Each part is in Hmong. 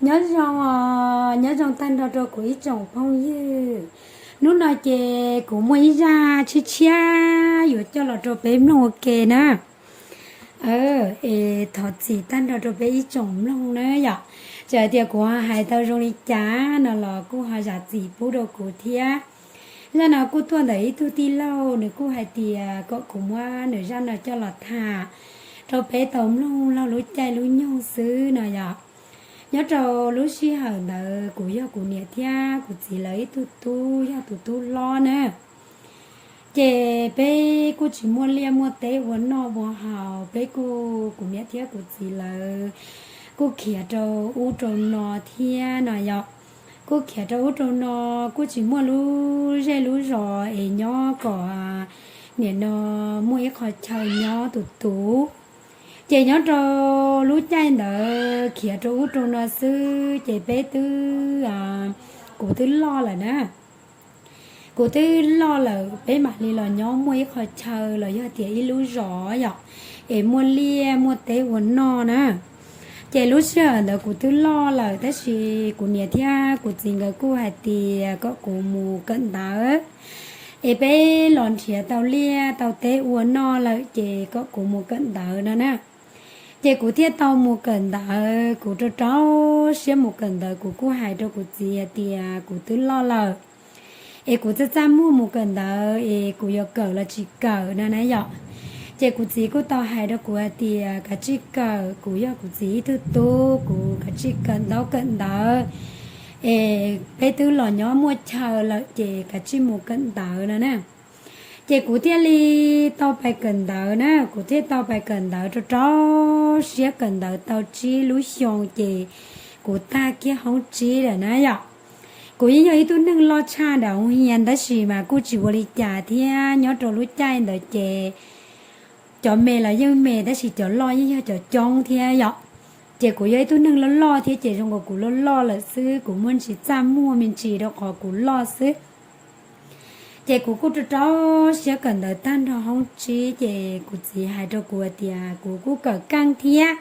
Nyob zoo, nyob zoo tag nrho rau kuv ib tsoom phooj ywg. Hnub no ces kuv muaj ib zaj tshiab tshiab yuav coj los rau peb mloog ua ke na. Es thov txim tag nrho rau peb ib tsoom mloog na yom. Txawm hais tias kuv hais tau zoo li cas no los kuj ho zam txim pub rau kuv thiab. Zaj no kuj tuaj ntawm ib tug tij laug, nws kuj hais tias kom kuv muab nws zaj no coj los tham rau peb tau mloog laug lub caij lub nyoog xwb no yom. Nyob rau lub sij hawm ntawd kuv yog kuv niam thiab kuv txiv lawv ib tug tub, yog tus tub hlob na. Ces peb kuj tsis muaj liaj muaj teb ua noj ua haus, peb kuj, kuv niam thiab kuv txiv lawv kuj khiav rau ub rau no thiab no yom. Kuj khiav rau ub rau no, kuj tsis muaj lub zej lub zos es nyob kom nim no muaj ib qho chaw nyob tus tus. Ces nyob rau lub caij ntawd khiav rau ub rau no xwb ces peb twb, kuv twb loj lawm na. Kuv twb loj lawm peb mam li los nyob muaj ib qho chaw los yog tias ib lub zos yom, es muaj liaj muaj teb ua noj na. Ces lub sij hawm ntawd kuv twb loj lawm tab sis kuv niam thiab kuv txiv nkawd kuj hais tias kom kuv mus kawm ntawv, es peb los nrhiav tau liaj tau teb ua noj lawm ces kom kuv mus kawm ntawv no na. Ces kuv thiaj tau mus kawm ntawv, kuv rau rau siab mus kawm ntawv, kuv kuj hais rau kuv txiv hais tias kuv twb loj lawm es kuv txaj txaj muag mus kawm ntawv es kuv yuav kawm los tsis kawm no na yom. Ces kuv txiv kuj tau hais rau kuv hais tias kav tsij kawm, kuv yog kuv txiv ib tug tub, kuv kav tsij kawm ntaub kawm ntawv, es peb twb los nyob muaj chaw lawm ces kav tsij mus kawm ntawv no na. Ces kuv thiaj li tau pais kawm ntawv na, kuv thiaj tau pais kawm ntawv rau rau siab kawm ntawv tau tsib lub xyoo ces kuv tag kiag hoob tsib lawm na yom. Kuv yeej yog ib tug neeg loj tshaj nram hoo hias tab sis mas kuj tsis ua li cas thiab, nyob rau lub caij ntawd ces cov me los yeej me tab sis cov loj yeej yog cov coob thiab yom. Ces kuv yog ib tug neeg loj loj thiab ces zoo nkaus kuv loj loj lawm xwb, kuv muaj ntsis txaj muag me ntsis rau qhov kuv loj xwb. Ces kuv kuj rau rau siab kawm ntawv tag nrho hoob tsib ces kuv txiv hais rau kuv hais tias kuv kuj kawm keej thiab.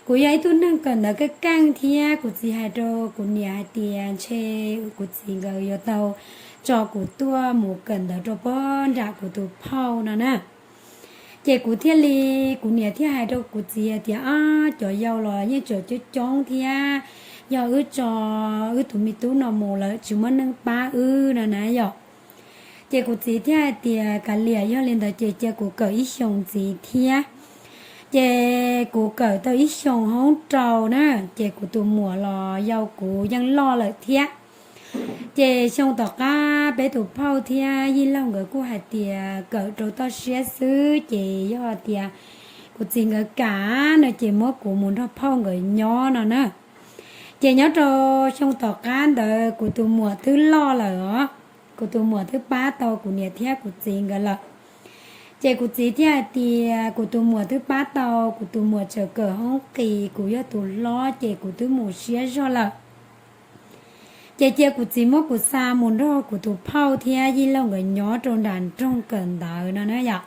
Kuv yog ib tug neeg kawm ntawv keej keej thiab, kuv txiv hais rau kuv niam hais tias ntshe kuv txiv nkawd yuav tau tso kuv tuaj mus kawm ntawv rau pob nram kuv tus phauj no na. Ces kuv thiaj li, kuv niam thiaj hais rau kuv txiv hais tias, Ab, cov yau los yeej tseem coob coob thiab, yog wb tso wb tus me tub no mus lawm tsis muaj neeg pab wb no na yom. Ces kuv txiv thiaj hais tias, Kav liam, yog li ntawd ces cia kuv kawm ib xyoos ntxiv thiab. Ces kuv kawm tau ib xyoos hoob rau na, ces kuv tus muam los yau kuv yeej loj lawm thiab. Ces xyoo tom qab peb tus phauj thiab yij laug nkawd kuj hais tias kawm rau toj siab xwb ces yog tias kuv txiv nkawd kam no ces muab kuv mus nrog phauj nkawd nyob no na. Ces nyob rau xyoo tom qab ntawd kuv tus muam twb loj lawm os, kuv tus muam twb pab tau kuv niam thiab kuv txiv nkawd lawm. Ces kuv txiv thiaj hais tias kuv tus muam twb pab tau, kuv tus muam tseem kawm hoob qis, kuv yog tus hlob ces kuv twb mus siab zog lawm. Ces cia kuv txiv muab kuv xa mus nrog kuv tus phauj thiab yij laug nkawd nyob rau nram nroog kawm ntawv no na yom.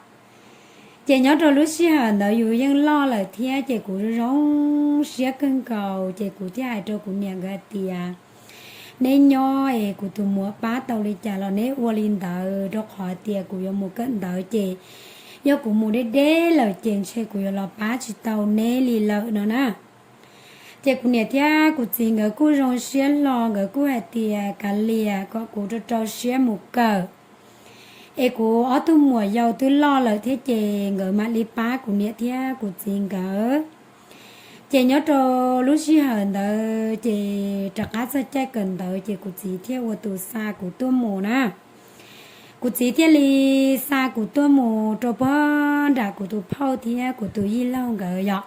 Ces nyob rau lub sij hawm ntawd yus yeej loj lawm thiab ces kuv zoo zoo siab kawg nkaus ces kuv thiaj hais rau kuv niam nkawd hais tias, Neb nyob es kuv tus muam pab tau li cas los neb ua li ntawd, rau qhov tias kuv yuav mus kawm ntawv ces yog kuv mus deb deb lawm ces ntshe kuv yuav los pab tsis tau neb li lawm no na. Ces kuv niam thiab kuv txiv nkawd kuj zoo siab hlo, nkawd kuj hais tias, Kav liam, kom kuv rau rau siab mus kawm, es kuv ob tug muam yau twb loj lawm thiab ces nkawd mam li pab kuv niam thiab kuv txiv nkawd. Ces nyob rau lub sij hawm ntawd ces rov qab txog caij kawm ntawv ces kuv txiv thiaj ua tus xa kuv tuaj mus na. Kuv txiv thiaj li xa kuv tuaj mus rau pob nram kuv tus phauj thiab kuv tus yij laug nkawd yom.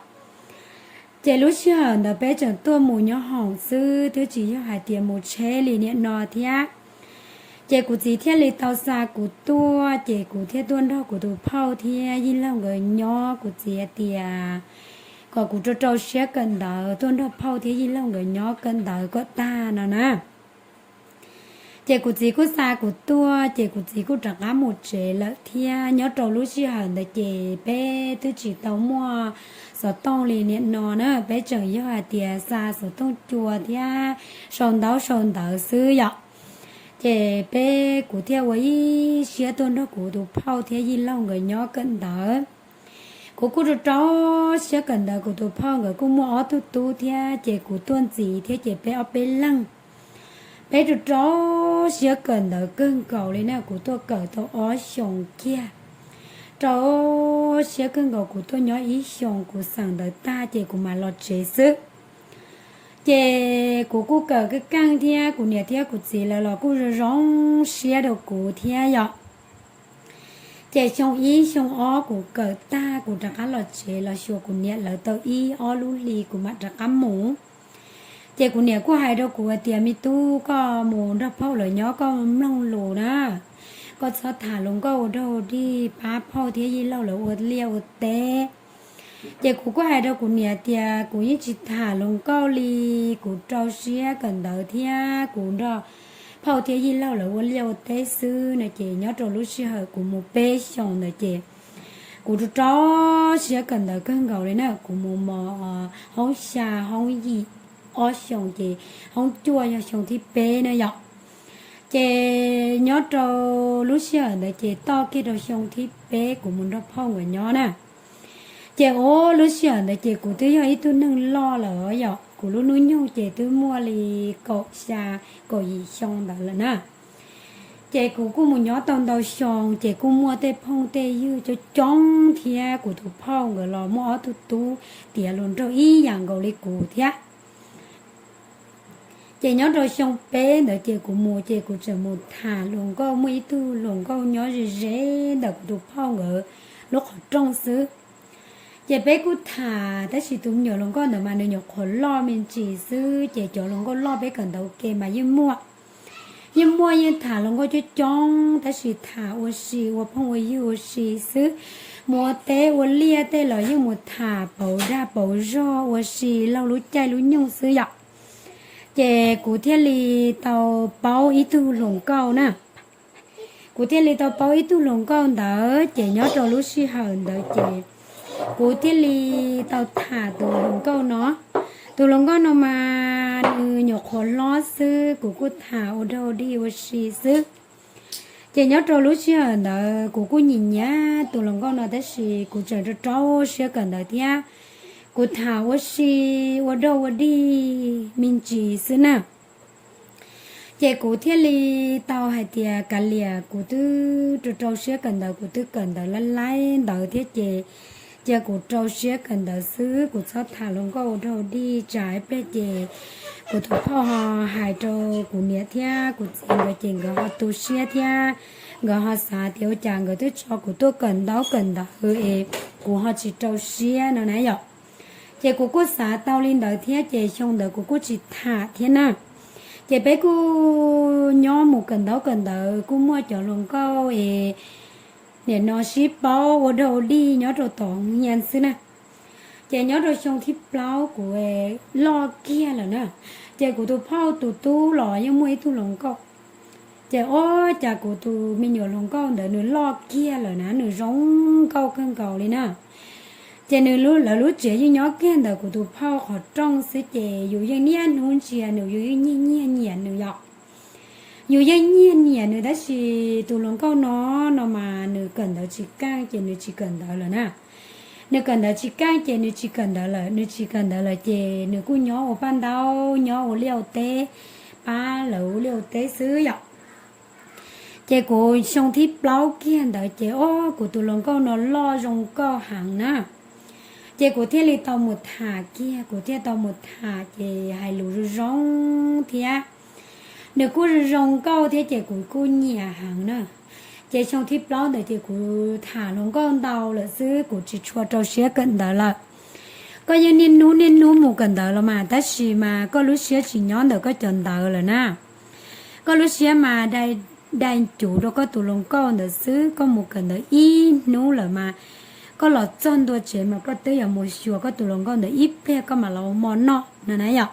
Ces lub sij hawm ntawd peb tseem tuaj mus nyob hoom xwb, twb tsis yog hais tias mus tsheb li niam no thiab. Ces kuv txiv thiaj li tau xa kuv tuaj, ces kuv thiaj tuaj nrog kuv tus phauj thiab yij laug nkawd nyob. Kuv txiv hais tias kom kuv rau rau siab kawm ntawv, tuaj nrog phauj thiab yij laug nkawd nyob kawm ntawv kom tag no na. Ces kuv txiv kuj xa kuv tuaj, ces kuv txiv kuj rov qab mus tsev lawm thiab. Nyob rau lub sij hawm ntawd ces peb twb tsis tau muaj xov tooj li niaj no na, peb tseem yog hais tias xa xov tooj cua thiab sau ntaub sau ntawv xwb yom. Ces peb, kuv thiaj ua ib siab tuaj nrog kuv tus phauj thiab yij laug nkawd nyob kawm ntawv. Kuv kuj rau rau siab kawm ntawv, kuv tus phauj nkawd kuj muaj ob tug tub thiab, ces kuv tuaj ntxiv thiab ces peb ob peb leeg. Peb rau rau siab kawm ntawv kawg nkaus li na, kuv tuaj kawm tau ob xyoos kiag. Rau siab kawg nkaus, kuv tuaj nyob ib xyoos kuv xeem ntawv tag ces kuv mam los tsev xwb. Ces kuv kuj kawm keej keej thiab, kuv niam thiab kuv txiv lawv los kuj zoo zoo siab rau kuv thiab yom. Ces xyoo ib xyoo ob kuv kawm tag kuv rov qab los tsev los xyuas kuv niam lawv tau ib ob lub hli kuv mam rov qab mus. Ces kuv niam kuj hais rau kuv hais tias, me tub, koj mus nrog phauj lawv nyob koj mloog lus na, koj txhob tham hluas nkauj ua dog dig pab phauj thiab yij laug lawv ua liaj ua teb. Ces kuv kuj hais rau kuv niam tias kuv yeej tsis tham hluas nkauj li, kuv rau siab kawm ntawv thiab kuv nrog phauj thiab yij laug lawv ua liaj ua teb xwb no. Ces nyob rau lub sij hawm kuv mus peb xyoos ntawd ces kuv rau rau siab kawm ntawv kawg nkaus li na, kuv mus mos hoob xya hoob yim ob xyoos ces hoob cuaj yog xyoo thib peb na yom. Ces nyob rau lub sij hawm ntawd ces toj kiag rau xyoo thib peb kuv mus nrog phauj nkawd nyob na. Ces ua lub sij hawm ntawd ces kuv twb yog ib tug neeg loj lawm yom, kuv lub hnub nyoog ces twb muaj li kaum xya kaum yim xyoo ntawd lawm na. Ces kuv kuj mus nyob tau ntau xyoo ces kuj muaj tej phooj tej ywg coob coob thiab, kuv tus phauj nkawd los muaj ob tug tub tiav hluas nraug ib yam nkaus li kuv thiab. Ces nyob rau xyoo peb ntawd ces kuv mus ces kuv tseem mus tham hluas nkauj, muaj ib tug hluas nkauj nyob ze ze ntawm kuv tus phauj nkawd lub qhov rooj xwb. Ces peb kuj tham, tab sis tus me nyuam hluas nkauj ntawd mas nws nyuam qhuav loj me ntsis xwb, ces cov hluas nkauj loj peb kawm ntawv ua ke mas yeej muaj, yeej muaj yeej tham hluas nkauj coob coob, tab sis tham ua si ua phooj ua ywg ua si xwb. Mus ua teb ua liaj tej los yeej mus tham pauv dag pauv zog ua si laug lub caij lub nyoog xwb yom. Ces kuv thiaj li tau paub ib tug hluas nkauj na. Kuv thiaj li tau paub ib tug hluas nkauj ntawd, ces nyob rau lub sij hawm ntawd ces kuv thiaj li tau tham tus hluas nkauj no. Tus hluas nkauj no mas nws nyuam qhuav hlob xwb, kuv kuj tham ua dog dig ua si xwb. Ces nyob rau lub sij hawm ntawd kuv kuj nyiam nyiam tus hluas nkauj no, tab sis kuv tseem rau rau siab kawm ntawv thiab, kuv tham ua si ua dog ua dig me ntsis xwb na. Ces kuv thiaj li tau hais tias kav liam, kuv twb rau rau siab kawm ntawv, kuv twb kawm ntawv laib laib ntawd thiab ces cia kuv rau siab kawm ntawv xwb, kuv txhob tham hluas nkauj ua dog dig, tsam ib pliag ces kuv tus phauj ho hais rau kuv niam thiab kuv txiv nkawd ces nkawd ho tu siab thiab, nkawd ho xav tias ua cas nkawd twb tso kuv tuaj kawm ntaub kawm ntawv es kuv ho tsis rau siab no na yom. Ces kuv kuj xav tau li ntawd thiab ces xyoo ntawd kuv kuj tsis tham thiab na. Ces peb kuj nyob mus kawm ntaub kawm ntawv, kuj muaj cov hluas nkauj es nim no sib paub ua dog ua dig nyob rau tom hia xwb na. Ces nyob rau xyoo thib plaub kuv loj kiag lawm na, ces kuv tus phauj tus tub los yeej muaj ib tug hluas nkauj. Ces ua cas kuv tus me nyuam hluas nkauj ntawd nws loj kiag lawm na, nws zoo nkauj kawg nkaus li na. Ces nws, lawv lub tsev yeej nyob kiag ntawm kuv tus phauj qhov rooj xwb, ces yus yeej niaj hnub ntsia nws, yus yeej nyiag nyiag nyiam nws yom. Yus yeej nyiag nyiam nws, tab sis tus hluas nkauj no, no mas nws kawm ntawv tsis keej ces nws tsis kawm ntawv lawm na. Nws kawm ntawv tsis keej ces nws tsis kawm ntawv lawm, nws tsis kawm ntawv lawm ces nws kuj nyob ua paj ntaub, nyob ua liaj ua teb, pab lawv ua liaj ua teb xwb yom. Ces kuv xyoo thib plaub kiag ntawd ces ua kuv tus hluas nkauj no loj zoo nkauj heev na. Ces kuv thiaj li tau mus tham kiag, kuv thiaj tau mus tham ces hais lus zoo zoo thiab. Nws kuj zoo zoo nkauj thiab ces kuv kuj nyiam heev na. Ces xyoo thib plaub ntawd ces kuv tham hluas nkauj ntau lawm xwb, kuv tsis tshua rau siab kawm ntawv lawm. Koj yeej niaj hnub niaj hnub mus kawm ntawv los mas, tab sis mas koj lub siab tsis nyob ntawm koj cov ntawv lawm na. Koj lub siab mas dai, dai cuv rau koj tus hluas nkauj ntawd xwb, koj mus kawm ntawv ib hnub lawm mas koj los txog ntua tsev mas koj twb yuav mus xyuas koj tus hluas nkauj ntawd ib pliag koj mam los ua hmo noj no na yom.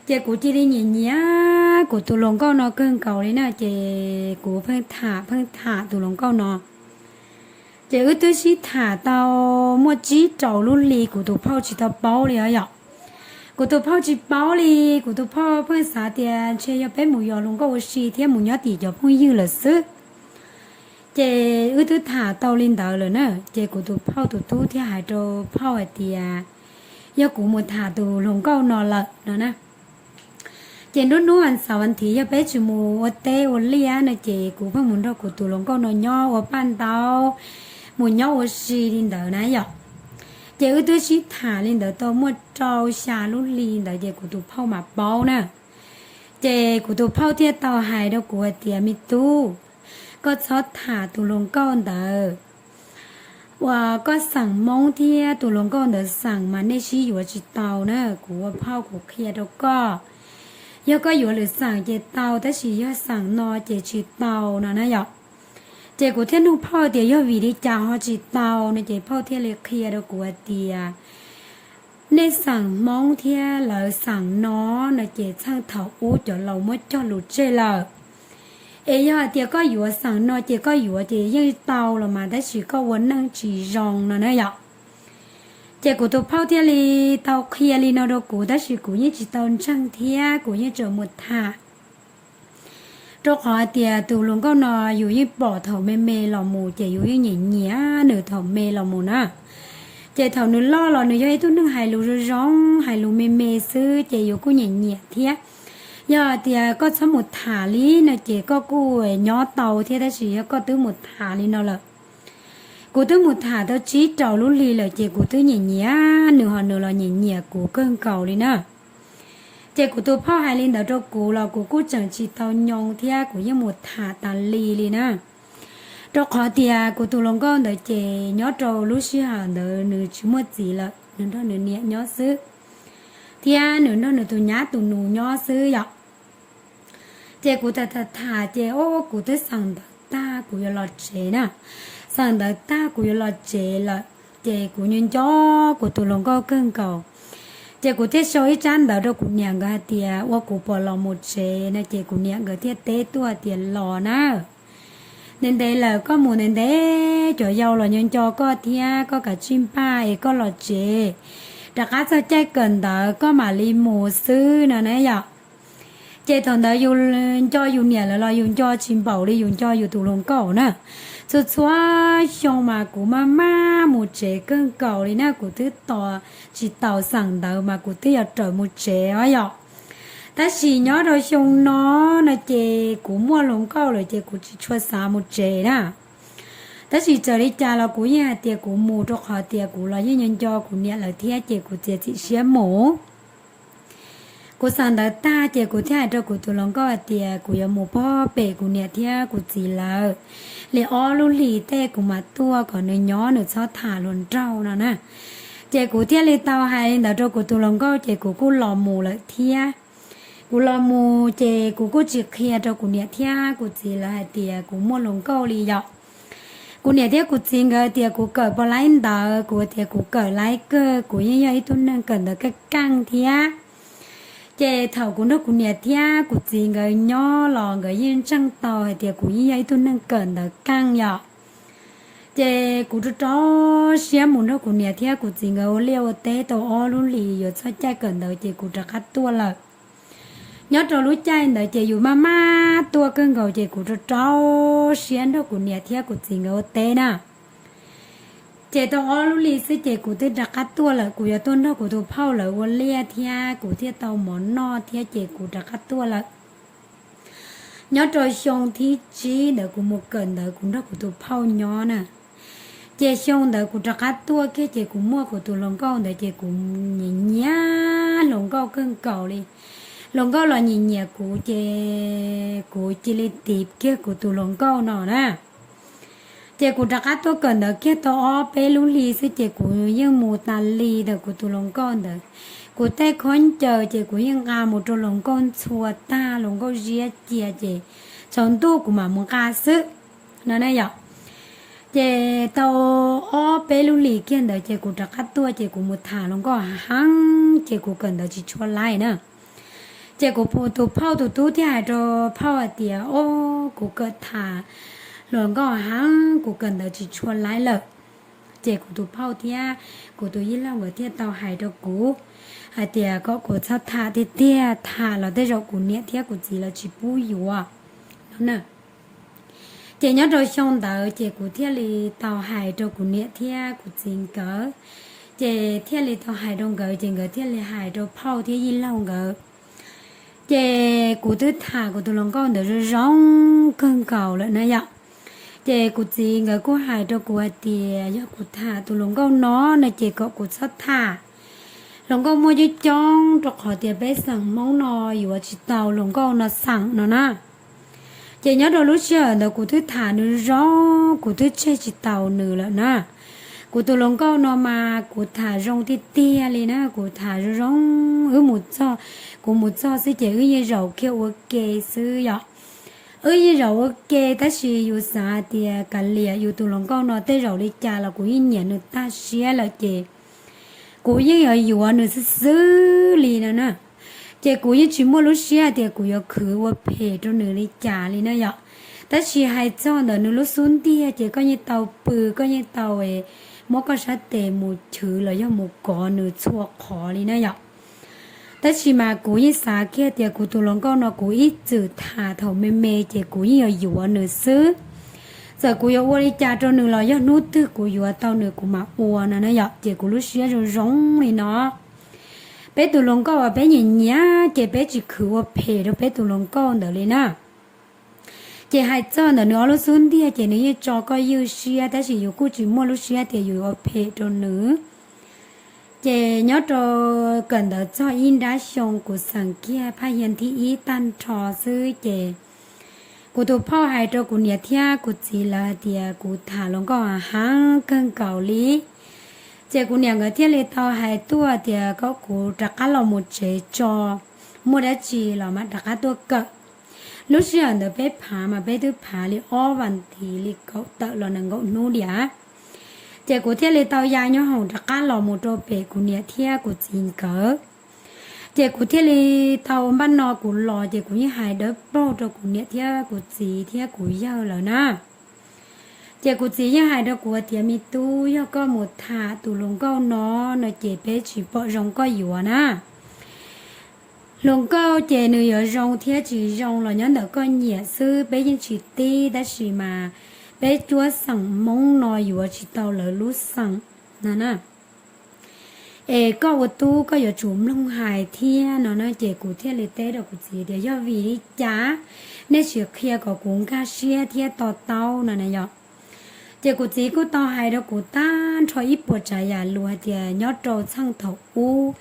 Ces kuv cia li nyiam nyiam kuv tus hluas nkauj no kawg nkaus li na, ces kuv pheej tham pheej tham tus hluas nkauj no. Ces wb twb sib tham tau muaj tsib rau lub hli, kuv tus phauj tsis tau paub li os yom. Kuv tus phauj tsis paub li, kuv tus phauj pheej xav tias ntshe yog peb mus yos hluas nkauj ua si thiab mus nyob tim cov phooj ywg lawm xwb. Ces wb twb tham tau li ntawd lawm na, ces kuv tus phauj tus tub thiaj hais rau phauj hais tias yog kuv mus tham tus hluas nkauj no lawm no na. Ces nruab hnub vas xaum vas thiv yog peb tsis mus ua teb ua liaj no ces kuv pheej mus nrog kuv tus hluas nkauj no nyob ua paj ntaub, mus nyob ua si li ntawd na yom. Ces wb twb sib tham li ntawd tau muaj rau xya lub hli ntawd ces kuv tus phauj mam paub na. Ces kuv tus phauj thiaj tau hais rau kuv hais tias, me tub, koj txhob tham tus hluas nkauj ntawd. Uas koj xeem Hmoob thiab tus hluas nkauj ntawd xeem mas nej sib yuav tsis tau na. Kuv ua phauj kuv qhia rau koj, yog koj yuav lwm xeem ces tau, tab sis yog xeem no ces tsis tau no na yom. Ces kuv thiaj nug phauj tias yog vim li cas ho tsis tau no, ces phauj thiaj li qhia rau kuv hais tias nej xeem Hmoob thiab lawv xeem no no ces txheej thaum ub cov laus muab cog lus tseg lawm. Es yog hais tias koj yuav xeem no ces koj yuav ces yeej tau los mas, tab sis koj ua neej tsis zoo no na yom. Ces kuv tus phauj thiaj li tau qhia li no rau kuv, tab sis kuv yeej tsis tau ntseeg thiab kuv yeej tseem mus tham. Rau qhov hais tias tus hluas nkauj no yus yeej pom thaum me me los mus ces yus yeej nyiam nyiam nws thaum me los mus na. Ces thaum nws loj los nws yog ib tug neeg hais lus zoo zoo, hais lus me me xwb ces yus kuj nyiam nyiam thiab. Yog hais tias koj txhob mus tham li no ces koj kuj nyob tau thiab, tab sis yog koj twb mus tham li no lawm, kuv twb mus tham tau tsib rau lub hli lawm ces kuv twb nyiam nyiam nws ho nws los nyiam nyiam kuv kawg nkaus li na. Ces kuv tus phauj hais li ntawd rau kuv los kuv kuj tseem tsis tau nyoo thiab kuv yeej mus tham tas li li na. Rau qhov tias kuv tus hluas nkauj ntawd ces nyob rau lub sij hawm ntawd nws tsis muaj txiv lawm, nws nrog nws niam nyob xwb, thiab nws nrog nws tus nyab tus nus nyob xwb yom. Ces kuv tham tham tham ces o, kuv twb xeem ntawv tag kuv yuav los tsev na. Xeem ntawv tag kuv yuav los tsev lawm, ces kuv nco nco kuv tus hluas nkauj kawg nkaus. Ces kuv thiaj sau ib tsab ntawv rau kuv niam nkawd hais tias ua kuv puas los mus tsev no, ces kuv niam nkawd thiaj teb tuaj hais tias los na. Ntev ntev lawm koj mus ntev ntev cov yau los nco nco koj thiab koj kav tsij npaj es koj los tsev, rov qab txog caij kawm ntawv koj mam li mus xwb no na yom. Ces thaum ntawd yus nco yus niam lawv los yus nco tsis npaum li yus nco yus tus hluas nkauj na. Txhua txhua xyoo mas kuv maj maj mus tsev kawg nkaus li na, kuv twb tos tsis taus xeem ntawv mas kuv twb yuav rawm mus tsev os yom. Tab sis nyob rau xyoo no no ces kuv muaj hluas nkauj lawm ces kuv tsis tshua xav mus tsev na. Tab sis txawm li cas los kuv yeej hais tias kuv mus rau qhov tias kuv los yeej nco nco kuv niam lawv thiab ces kuv txiav txim siab mus. Kuv xeem ntawv tag ces kuv thiaj hais rau kuv tus hluas nkauj hais tias kuv yuav mus pob pem kuv niam thiab kuv txiv lawv li ob lub hlis tej kuv mam tuaj kom nws nyob nws txhob tham hluas nraug no na. Ces kuv thiaj li tau hais li ntawd rau kuv tus hluas nkauj ces kuv kuj los mus lawm thiab. Kuv los mus ces kuv kuj tsis qhia rau kuv niam thiab kuv txiv lawv hais tias kuv muaj hluas nkauj li yom. Kuv niam thiab kuv txiv nkawd tias kuv kawm pos laib ntawv, kuv tias kuv kawm laib kawg, kuv yeej yog ib tug neeg kawm ntawv keej keej thiab. Ces thaum kuv nrog kuv niam thiab kuv txiv nkawd nyob los nkawd yeej ntseeg tau hais tias kuv yeej yog ib tug neeg kawm ntawv keej yom. Ces kuv rau rau siab mus nrog kuv niam thiab kuv txiv nkawd ua liaj ua teb tau ob lub hlis yuav txog caij kawm ntawv ces kuv rov qab tuaj lawm. Nyob rau lub caij ntawd ces yus maj maj tuaj kawg nkaus ces kuv rau rau siab nrog kuv niam thiab kuv txiv nkawd ua teb na. Ces tau ob lub hlis xwb ces kuv twb rov qab tuaj lawm, kuv yuav tuaj nrog kuv tus phauj lawv ua liaj thiab kuv thiaj tau mov noj thiab ces kuv rov qab tuaj lawm. Nyob rau xyoo thib tsib ntawd kuv mus kawm ntawv kuv nrog kuv tus phauj nyob na. Ces xyoo ntawd kuv rov qab tuaj kiag ces kuv muaj kuv tus hluas nkauj ntawd ces kuv nyiam nyiam hluas nkauj kawg nkaus li. Hluas nkauj los nyiam nyiam kuv ces kuv cia li tiv kiag kuv tus hluas nkauj no na. Ces kuv rov qab tuaj kawm ntawv kiag tau ob peb lub hli xwb ces kuv yeej mus tas li ntawm kuv tus hluas nkauj ntawd. Kuv tej khaub ncaws ces kuv yeej nqa mus rau hluas nkauj ntxhua tag, hluas nkauj ziab cia ces tsaus ntuj kuv mam mus nqa xwb no na yom. Ces tau ob peb lub hlis kiag ntawd ces kuv rov qab tuaj ces kuv mus tham hluas nkauj heev ces kuv kawm ntawv tsis tshua laib na. Ces kuv tus phauj tus tub thiaj hais rau phauj hais tias, Ob, kuv kawm tham hluas nkauj heev, kuv kawm ntawv tsis tshua laib lawm. Ces kuv tus phauj thiab kuv tus yij laug nkawd thiaj tau hais rau kuv hais tias kom kuv txhob tham tiag tiag, tham los tej zaum kuv niam thiab kuv txiv lawv tsis pub yuav no na. Ces nyob rau xyoo ntawd ces kuv thiaj li tau hais rau kuv niam thiab kuv txiv nkawd, ces thiaj li tau hais rau nkawd, ces nkawd thiaj li hais rau phauj thiab yij laug nkawd. Ces kuv twb tham kuv tus hluas nkauj ntawd zoo zoo kawg nkaus lawm na yom. Ces kuv txiv nkawd kuj hais rau kuv hais tias yog kuv tham tus hluas nkauj no no ces kom kuv txhob tham. Hluas nkauj muaj coob coob rau qhov tias peb xeem Hmoob no yuav tsis tau hluas nkauj no xeem no na. Ces nyob rau lub sij hawm ntawd kuv twb tham nws zoo, kuv twb tseg tsis taus nws lawm na. Kuv tus hluas nkauj no mas kuv tham zoo tiag tiag li na, kuv tham zoo zoo, wb mus txog, kuv mus txog xwb ces wb yeej zaum kiag ua ke xwb yom. Wb yeej zaum ua ke tab sis yus xav hais tias kav liam yus tus hluas nkauj no tej zaum li cas los kuv yeej nyiam nws tag siab lawm ces kuv yeej yuav yuav nws xwb xwb li no na. Ces kuv yeej tsis muaj lub siab hais tias kuv yuav khwv ua phem rau nws li cas li na yom. Tab sis hais txog ntawm nws lub xub ntiag ces koj yeej tau pw, koj yeej tau muab koj sab tes mus chwv los yog mus kov nws txhua qhov li na yom. Tab sis mas kuv yeej xav kiag tias kuv tus hluas nkauj no kuv ib txwm tham thaum me me ces kuv yeej yuav yuav nws xwb. Txawm kuv yuav ua li cas rau nws los yog hnub twg kuv yuav tau nws kuv mam ua no na yom, ces kuv lub siab zoo zoo li no. Peb tus hluas nkauj uas peb nyiam nyiam ces peb tsis khwv ua phem rau peb tus hluas nkauj ntawd li na. Ces hais txog ntawm nws ob lub xub ntiag ces nws yeej tso koj ywj siab tab sis yus kuj tsis muaj lub siab tias yus ua phem rau nws. Ces nyob rau kawm ntawv txog ib nrab xyoo kuv xeem kiag phaj yig thib ib tag nrho xwb ces kuv tus phauj hais rau kuv niam thiab kuv txiv lawv hais tias kuv tham hluas nkauj heev kawg nkaus li. Ces kuv niam nkawd thiaj li tau hais tuaj tias kom kuv rov qab los mus tsev tso, muaj dab tsi los mam rov qab tuaj kawm. Lub sij hawm ntawd peb phav mas peb twb phav li ob vas thiv li kaum tawm los nees nkaum hnub diam. Ces kuv thiaj li tau ya nyob hoom rov qab los mus rau pem kuv niam thiab kuv txiv nkawd. Ces kuv thiaj li tau npaj no kuv los ces kuv yeej hais dawb paug rau kuv niam thiab kuv txiv thiab kuv yawg lawv na. Ces kuv txiv yeej hais rau kuv tias, Me tub, yog koj mus tham tus hluas nkauj no, no ces peb tsis pom zoo koj yuav na. Hluas nkauj ces nws yuav zoo thiab tsis zoo los nyob ntawm koj nyiam xwb, peb yeej tsis tib, tab sis mas peb cuab xeem Hmoob no yuav tsis tau lawv lub xeem no na. Es koj ua tub koj yuav tsum mloog hais thiab no na. Ces kuv thiaj li teb rau kuv txiv tias, Yog vim li cas nej tsis qhia kom kuv nkag siab thiab to taub no na yom? Ces kuv txiv kuj tau hais rau kuv tag nrho ib puas tsav yam lus hais tias nyob rau txheej thaum ub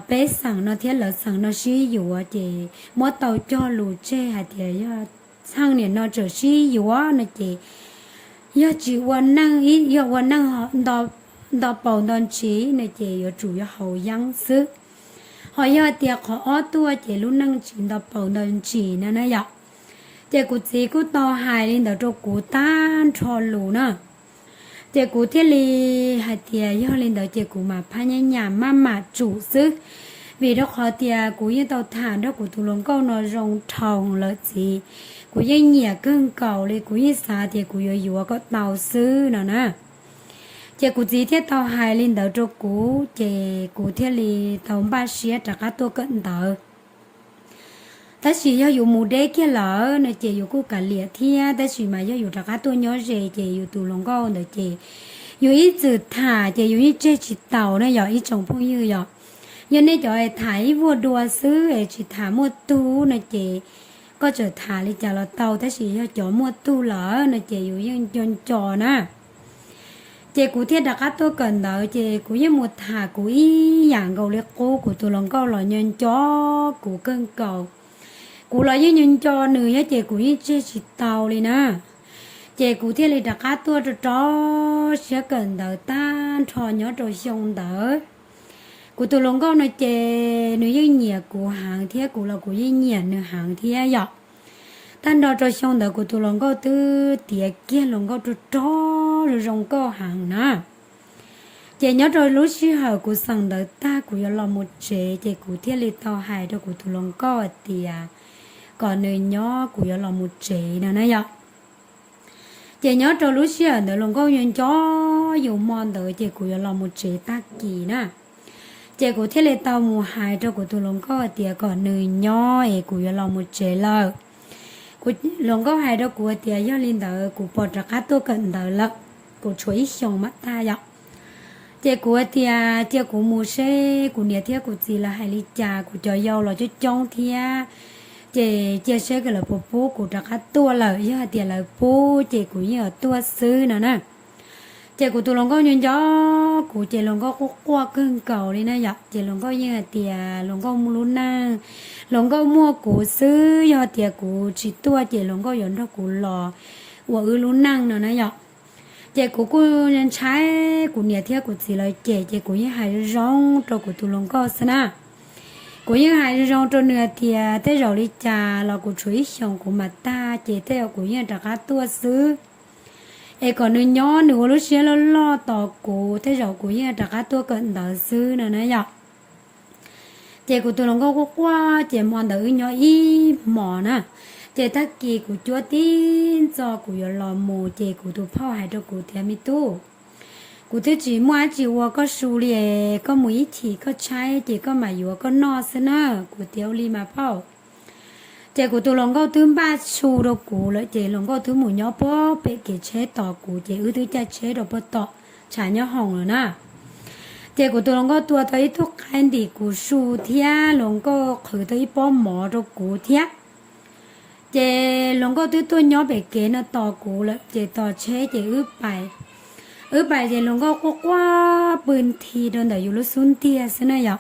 peb xeem no thiab lawv xeem no sib yuav ces muab tau cog lus tseg hais tias yog txheej niam no tseem sib yuav no ces yog tsis ua neej, yog ua neej nto paus nto ntsis no ces yuav tsum yuav haus yeeb xwb. Ho yog tias qhov ob tuaj ces lub neej tsis nto paus nto ntsis no na yom. Ces kuv txiv kuj tau hais li ntawd rau kuv tag nrho lus na. Ces kuv thiaj li hais tias yog li ntawd ces kuv mam phaj nyab nyam maj mam tsum xwb, vim rau qhov tias kuv yeej tau tham nrog kuv tus hluas nkauj no zoo dhau lawm txiv. Kuv yeej nyiam kawg nkaus li, kuv yeej xav tias kuv yuav yuav kom tau xwb no na. Ces kuv txiv thiaj tau hais li ntawd rau kuv ces kuv thiaj li tau npaj siab rov qab tuaj kawm ntawv. Tab sis yog yus mus deb kiag lawm no ces yus kuj kav liam thiab, tab sis mas yog yus rov qab tuaj nyob ze ces yus tus hluas nkauj ntawd ces yus ib txwm tham ces yus yeej tseg tsis taus na yom ib tsoom phooj ywg yom. Yog nej cov tham ib vuag dua xwb es tsis tham muaj tug no ces koj txawm tham li cas los tau, tab sis yog cov muaj tug lawm no ces yus yeej nco nco na. Ces kuv thiaj rov qab tuaj kawm ntawv ces kuv yeej mus tham kuv ib yam nkaus li qub, kuv tus hluas nkauj los nco nco kuv kawg nkaus. Kuv los yeej nco nco nws thiab ces kuv yeej tseg tsis tau li na. Ces kuv thiaj li rov qab tuaj rau rau siab kawm ntawv tag nrho nyob rau xyoo ntawd. Kuv tus hluas nkauj no ces nws yeej nyiam kuv heev thiab kuv los kuv yeej nyiam nws heev thiab yom. Tag nrho rau xyoo ntawd kuv tus hluas nkauj twb tiav kiag hluas nkauj rog rog zoo zoo nkauj heev na. Ces nyob rau lub sij hawm kuv xeem ntawv tag kuv yuav los mus tsev ces kuv thiaj li tau hais rau kuv tus hluas nkauj hais tias kom nws nyob kuv yuav los mus tsev no na yom. Ces nyob rau lub sij hawm ntawd hluas nkauj nco nco yus hmo ntawd ces kuv yuav los mus tsev tag kis na. Ces kuv thiaj li tau mus hais rau kuv tus hluas nkauj hais tias kom nws nyob es kuv yuav los mus tsev lawm. Kuv, hluas nkauj hais rau kuv hais tias yog li ntawd kuv pom rov qab tuaj kawm ntawv lawm, kuv tshuav ib xyoos mam tag yom. Ces kuv hais tias cia kuv mus seb kuv niam thiab kuv txiv lawv hais li cas, kuv cov yau los coob coob thiab, ces cia seb lawv puas pub kuv rov qab tuaj lawm, yog hais tias lawv pub ces kuv yeej yuav tuaj xwb no na. Ces kuv tus hluas nkauj nco nco kuv ces hluas nkauj quaj quaj kawg nkaus li na yom. Ces hluas nkauj yeej hais tias hluas nkauj muaj lub neej, hluas nkauj muaj kuv xwb, yog tias kuv tsis tuaj ces hluas nkauj yuav nrog kuv los ua wb lub neej no na yom. Ces kuv kuj ntshai kuv niam thiab kuv txiv lawv cem ces kuv yeej hais zoo zoo rau kuv tus hluas nkauj xwb na. Kuv yeej hais zoo zoo rau nws hais tias tej zaum li cas los kuv tshuav ib xyoos kuv mam tag ces tej zaum kuv yeej rov qab tuaj xwb. Es kom nws nyob nws ua lub siab loj loj tos kuv, tej zaum kuv yeej rov qab tuaj kawm ntawv xwb no na yom. Ces kuv tus hluas nkauj quaj quaj ces hmo ntawd wb nyob ib hmos na. Ces tag kis kuv cuab tib ntxo kuv yuav los mus ces kuv tus phauj hais rau kuv tias me tub, kuv twb tsis muaj dab tsi ua koj su li, koj mus ib chim koj tshaib ces koj mam yuav koj noj xwb na. Kuv tias ua li mas phauj. Ces kuv tus hluas nkauj twb npaj su rau kuv lawm ces hluas nkauj twb mus nyob puag pem kev tsheb tos kuv ces wb twb caij tsheb rau puag tom tshav nyob hoom lawm na. Ces kuv tus hluas nkauj tua tau ib tug qaib ntim kuv su thiab hluas nkauj qhwv tau ib pob mov rau kuv thiab. Ces hluas nkauj twb tuaj nyob pem kev no tos kuv lawm ces tos tsheb ces wb pais. Wb pais ces hluas nkauj quaj quaj pw nthi rau ntawm yus lub xub ntiag xwb na yom.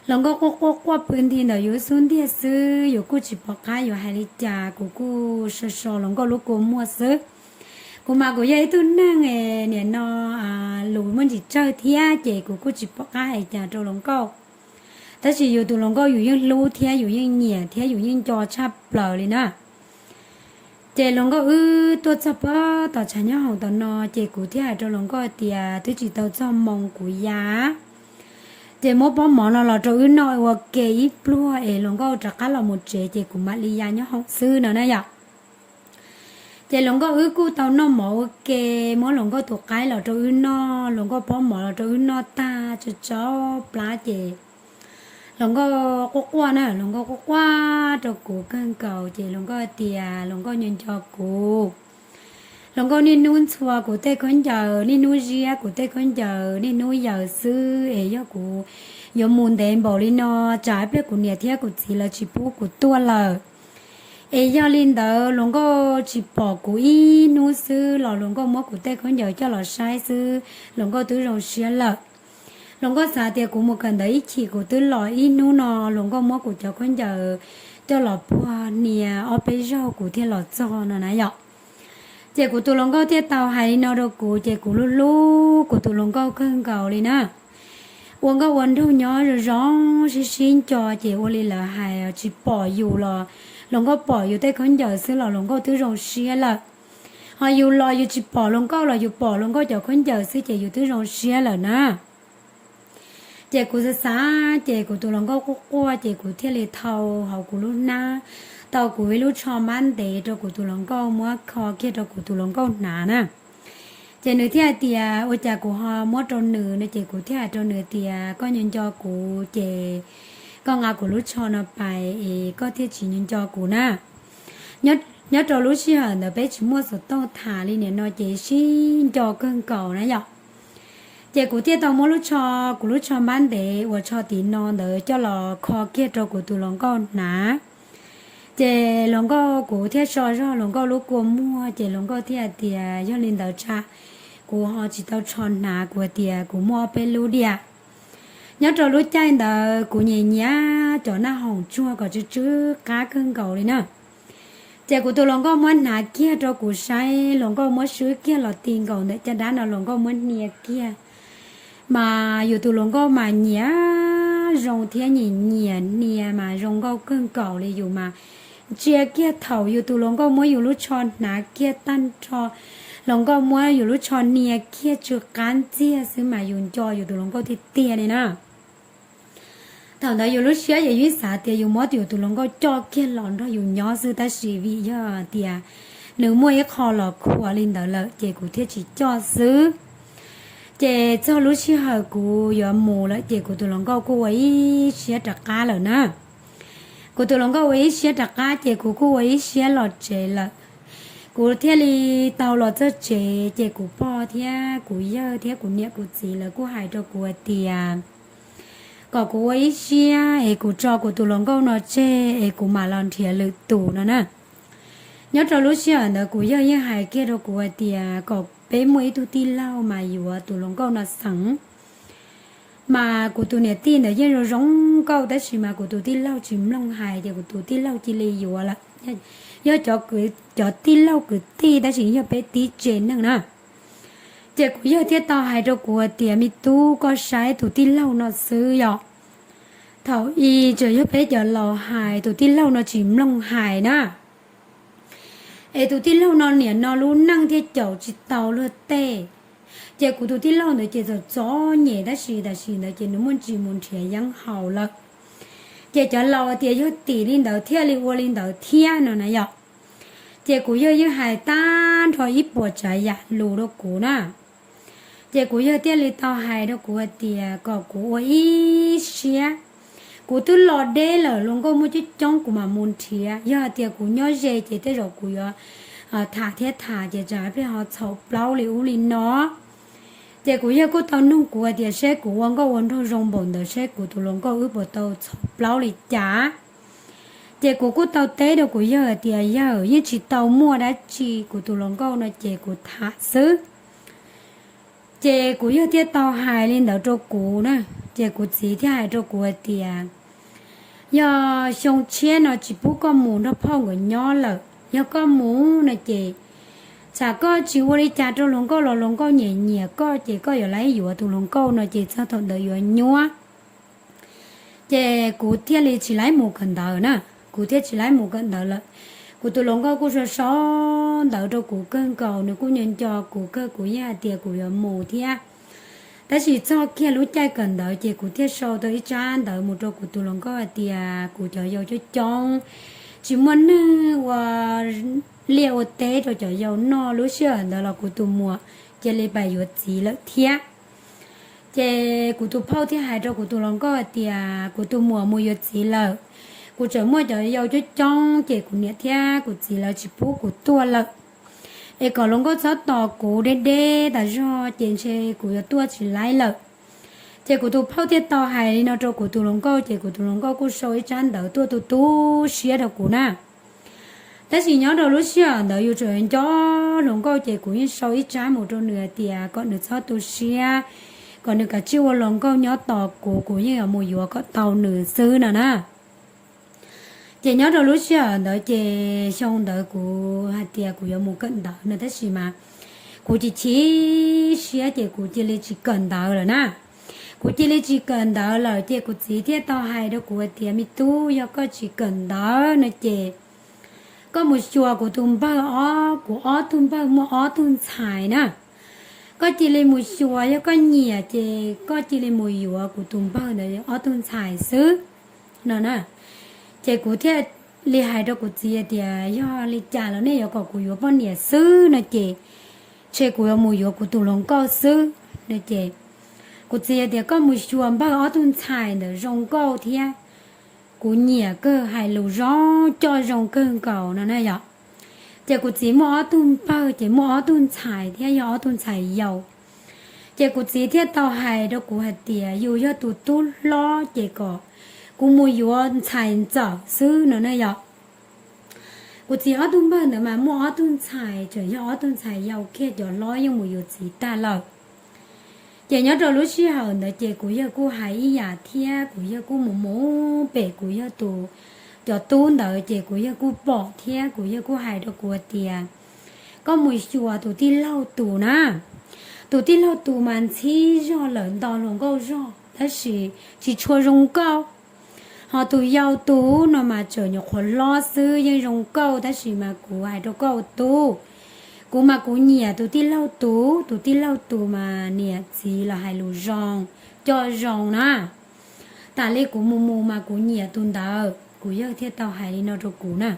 Hluas nkauj quaj quaj quaj pw nthi ntawm yus lub xub ntiag xwb, yus kuj tsis pom qab yuav hais li cas, kuv kuj so so hluas nkauj lub kua muag xwb. Kuv mas kuv yog ib tug neeg es nim no lus muaj ntsis tsawg thiab ces kuv kuj tsis pom qab hais cas rau hluas nkauj. Tab sis yus tus hluas nkauj yus yeej hlub thiab yus yeej nyiam thiab yus yeej nco tshaj plaws li na. Ces hluas nkauj wb tuaj txog puag tom tshav nyob hoom tom no ces kuv thiaj hais rau hluas nkauj tias twb tsis tau txog moo kuv ya, ces muab pob mov no los rau wb noj ua ke ib pluag es hluas nkauj rov qab los mus tsev ces kuv mam li ya nyob hoom xwb no na yom. Ces hluas nkauj wb kuj tau noj mov ua ke, muab hluas nkauj tus qaib los rau wb noj, hluas nkauj pob mov los rau wb noj tag tso tsau plab ces hluas nkauj quaj quaj na, hluas nkauj quaj quaj rau kuv kawg nkaus ces hluas nkauj tias hluas nkauj nco nco kuv. Hluas nkauj niaj hnub ntxhua kuv tej khaub ncaws, niaj hnub ziab kuv tej khaub ncaws, niaj hnub yaws xwb es yog kuv yuav mus ntev npaum li no, tsam ib pliag kuv niam thiab kuv txiv lawv tsis pub kuv tuaj lawm. Es yog li ntawd hluas nkauj tsis pom kuv ib hnub xwb los hluas nkauj muab kuv tej khaub ncaws coj los saib xwb hluas nkauj twb zoo siab lawm. Hluas nkauj xav tias kuv mus kawm ntawv ib chim kuv twb los, ib hnub no hluas nkauj muab kuv cov khaub ncaws coj los puag hnia ob peb zaug kuv thiaj los txog no na yom. Ces kuv tus hluas nkauj thiaj tau hais li no rau kuv ces kuv hlub hlub kuv tus hluas nkauj kawg nkaus li na. Ua nkauj ua nraug nyob zoo zoo sib sib nco ces ua li lawv hais tsis pom yus los hluas nkauj pom yus tej khaub ncaws xwb los hluas nkauj twb zoo siab lawm. Ho yus los yus tsis pom hluas nkauj los yus pom hluas nkauj cov khaub ncaws xwb ces yus twb zoo siab lawm na. Ces kuv xav xav ces kuv tus hluas nkauj quaj quaj ces kuv thiaj li thau hauv kuv lub hnab tau kuv ib lub tsho npab ntev rau kuv tus hluas nkauj muab kho kiag rau kuv tus hluas nkauj hnav na. Ces nws thiaj hais tias ua cas kuv ho muab rau nws no ces kuv thiaj hais rau nws tias koj nco nco kuv ces koj nqa kuv lub tsho no pais es koj thiaj tsis nco nco kuv na. Nyob rau lub sij hawm ntawd peb tsis muaj xov tooj tham li nim no ces sib nco kawg nkaus na yom. Ces kuv thiaj tau muab lub tsho, kuv lub tsho npab ntev uas tsho tim no ntawd coj los kho kiag rau kuv tus hluas nkauj hnav. Ces hluas nkauj kuv thiaj so zog hluas nkauj lub kua muag ces hluas nkauj thiaj hais tias yog li ntawd tsam kuv ho tsis tau tsho hnav, kuv hais tias kuv muaj ob peb lub diam. Nyob rau lub caij ntawd kuv nyiam nyiam cov naj hoom tsuag kom tsw tsw qab kawg nkaus li na. Ces kuv tus hluas nkauj muab hnav kiag rau kuv saib, hluas nkauj muab swb kiag los ti nkaus ntawm caj dab no hluas nkauj muab hnia kiag. Mas yus tus hluas nkauj mas nyiam zoo thiab nyiam nyiam hnia mas zoo nkauj kawg nkaus li, yus mas ntsia kiag thaum yus tus hluas nkauj muab yus lub tsho hnav kiag tag nrho, hluas nkauj muab yus lub tsho hnia kiag tsw qab ntxiag xwb mas yus nco yus tus hluas nkauj tiag tiag li na. Thaum ntawd yus lub siab yus yeej xav tias yus muab yus tus hluas nkauj coj kiag los nrog yus nyob xwb, tab sis vim yog tias nws muaj ib qho los khuam li ntawd lawm ces kuv thiaj tsis coj xwb. Ces txog lub sij hawm kuv yuav mus lawm ces kuv tus hluas nkauj kuj ua ib siab rov qab lawm na. Kuv tus hluas nkauj ua ib siab rov qab ces kuv kuj ua ib siab los tsev lawm. Kuv thiaj li tau los txog tsev ces kuv pog thiab kuv yawg thiab kuv niam kuv txiv lawv kuj hais rau kuv hais tias kom kuv ua ib siab es kuv tso kuv tus hluas nkauj no tseg es kuv mam los nrhiav lwm tus no na. Nyob rau lub sij hawm ntawd kuv yawg yeej hais kiag rau kuv hais tias kom peb muaj ib tug tij laug mas yuav tus hluas nkauj no xeem. Mas kuv tus niam tij ntawd yeej zoo zoo nkauj tab sis mas kuv tus tij laug tsis mloog hais ces kuv tus tij laug cia li yuav lawm. Yog cov, cov tij laug kwv tij tab sis yog peb tib tsev neeg na. Ces kuv yawg thiaj tau hais rau kuv hais tias me tub, koj saib tus tij laug no xwb yom. Thaum i tseem yog peb cov laus hais, tus tij laug no tsis mloog hais na. Es tus tij laug no niam no lub neej thiaj caum tsis tau luag tej. Ces kuv tus tij laug ntawd ces txom txom nyem tab sis tam sim ntawd ces nws muaj ntsis mus nrhiav yeeb haus lawm. Ces cov laus tias yog tim li ntawd thiaj li ua li ntawd thiab no na yom. Ces kuv yawg yeej hais tag nrho ib puas tsav yam lus rau kuv na. Ces kuv yawg thiaj li tau hais rau kuv hais tias kom kuv ua ib siab, kuv twb los deb lawm, hluas nkauj muaj coob coob kuv mam mus nrhiav, yog hais tias kuv nyob ze ces tej zaum kuv yuav tham thiab tham ces tsam pliag ho txhaum plaub li ub li no. Ces kuv yawg kuj tau nug kuv hais tias saib kuv ua nkauj ua nraug zoo npaum ntawd saib kuv tus hluas nkauj wb puas tau txhaum plaub li cas. Ces kuv kuj tau teb rau kuv yawg hais tias yawg, yeej tsis tau muaj dab tsi, kuv tus hluas nkauj no ces kuv tham xwb. Ces kuv yawg thiaj tau hais li ntawd rau kuv na. Ces kuv txiv thiaj hais rau kuv hais tias yog xyoo tshiab no tsis pub koj mus nrog phauj nkawd nyob lawm, yog koj mus no ces tsam koj tsis ua li cas rau hluas nkauj los hluas nkauj nyiam nyiam koj ces koj yuav lab yuav tus hluas nkauj no ces txog thaum ntawd yuav nyuab. Ces kuv thiaj li tsis lab mus kawm ntawv na, kuv thiaj tsis lab mus kawm ntawv lawm. Kuv tus hluas nkauj kuj sau sau ntawv rau kuv kawg nkaus, nws kuj nco nco kuv kawg, kuv yeej hais tias kuv yuav mus thiab. Tab sis txog kiag lub caij kawm ntawv ces kuv thiaj sau tau ib tsab ntawv mus rau kuv tus hluas nkauj hais tias kuv cov yau coob coob, tsis muaj neeg ua liaj ua teb rau cov yau noj, lub sij hawm ntawd los kuv tus muam cia li pais yuav txiv lawm thiab. Ces kuv tus phauj thiaj hais rau kuv tus hluas nkauj hais tias kuv tus muam mus yuav txiv lawm, kuv tseem muaj cov yau coob coob ces kuv niam thiab kuv txiv lawv tsis pub kuv tuaj lawm. Es kom hluas nkauj txhob tos kuv deb deb tas zog ces ntshe kuv yuav tuaj tsis laib lawm. Ces kuv tus phauj thiaj tau hais li no rau kuv tus hluas nkauj ces kuv tus hluas nkauj kuj sau ib tsab ntawv tuaj tu tu siab rau kuv na. Tab sis nyob rau lub sij hawm ntawd yus tseem nco hluas nkauj ces kuv yeej sau ib tsab mus rau nws hais tias kom nws txhob tu siab, kom nws kav tsij ua hluas nkauj nyob tos kuv, kuv yeej yuav mus yuav kom tau nws xwb no na. Ces nyob rau lub sij hawm ntawd ces xyoo ntawd kuv hais tias kuv yuav mus kawm ntawv no tab sis mas kuv chim chim siab ces kuv cia li tsis kawm ntawv lawm na. Kuv cia li tsis kawm ntawv lawm ces kuv txiv thiaj tau hais rau kuv hais tias me tub, yog koj tsis kawm ntawv no ces koj mus xyuas kuv tus npawg ob, kuv ob tug npawg muaj ob tug ntxhais na. Koj cia li mus xyuas, yog koj nyiam ces koj cia li mus yuav kuv tus npawg ntawd ob tug ntxhais xwb no na. Ces kuv thiaj li hais rau kuv txiv tias yog li cas los nej yuav kom kuv yuav poj niam xwb no ces ntshe kuv yuav mus yuav kuv tus hluas nkauj xwb no ces kuv txiv tias koj mus xyuas npawg ob tug ntxhais ntawd zoo nkauj thiab kuv nyiam kawg, hais lus zoo coj zoo kawg nkaus no na yom. Ces kuv txiv muaj ob tug npawg ces muaj ob tug ntxhais thiab yog ob tug ntxhais yau. Ces kuv txiv thiaj tau hais rau kuv hais tias yus yog tus tub hlob ces kom kuv mus yuav ntxhais ntxawm xwb no na yom. Kuv txiv ob tug npawg ntawd mas muaj ob tug ntxhais, tseem yog ob tug ntxhais yau kiag, cov hlob yeej mus yuav txiv tag lawm. Ces nyob rau lub sij hawm ntawd ces kuv yawg kuj hais ib yam thiab, kuv yawg kuj mus mus pem kuv yawg tus, cov tub ntawd ces kuv yawg kuj pom thiab kuv yawg kuj hais rau kuv tias koj mus xyuas tus tij laug tus na. Tus tij laug tus mas ntxhib zog lawm, nto hluas nkauj zog tab sis tsis tshua zoo nkauj. Ho tus yau tus no mas tseem nyuam qhuav hlob xwb, yeej zoo nkauj tab sis mas kuv hais rau koj tus tub, Kuv mas kuv nyiam tus tij laug tus, tus tij laug tus mas niam txiv los hais lus zoo, coj zoo na. Tas li kuv mus mus mas kuv nyiam tus ntawd, kuv yawg thiaj tau hais li no rau kuv na.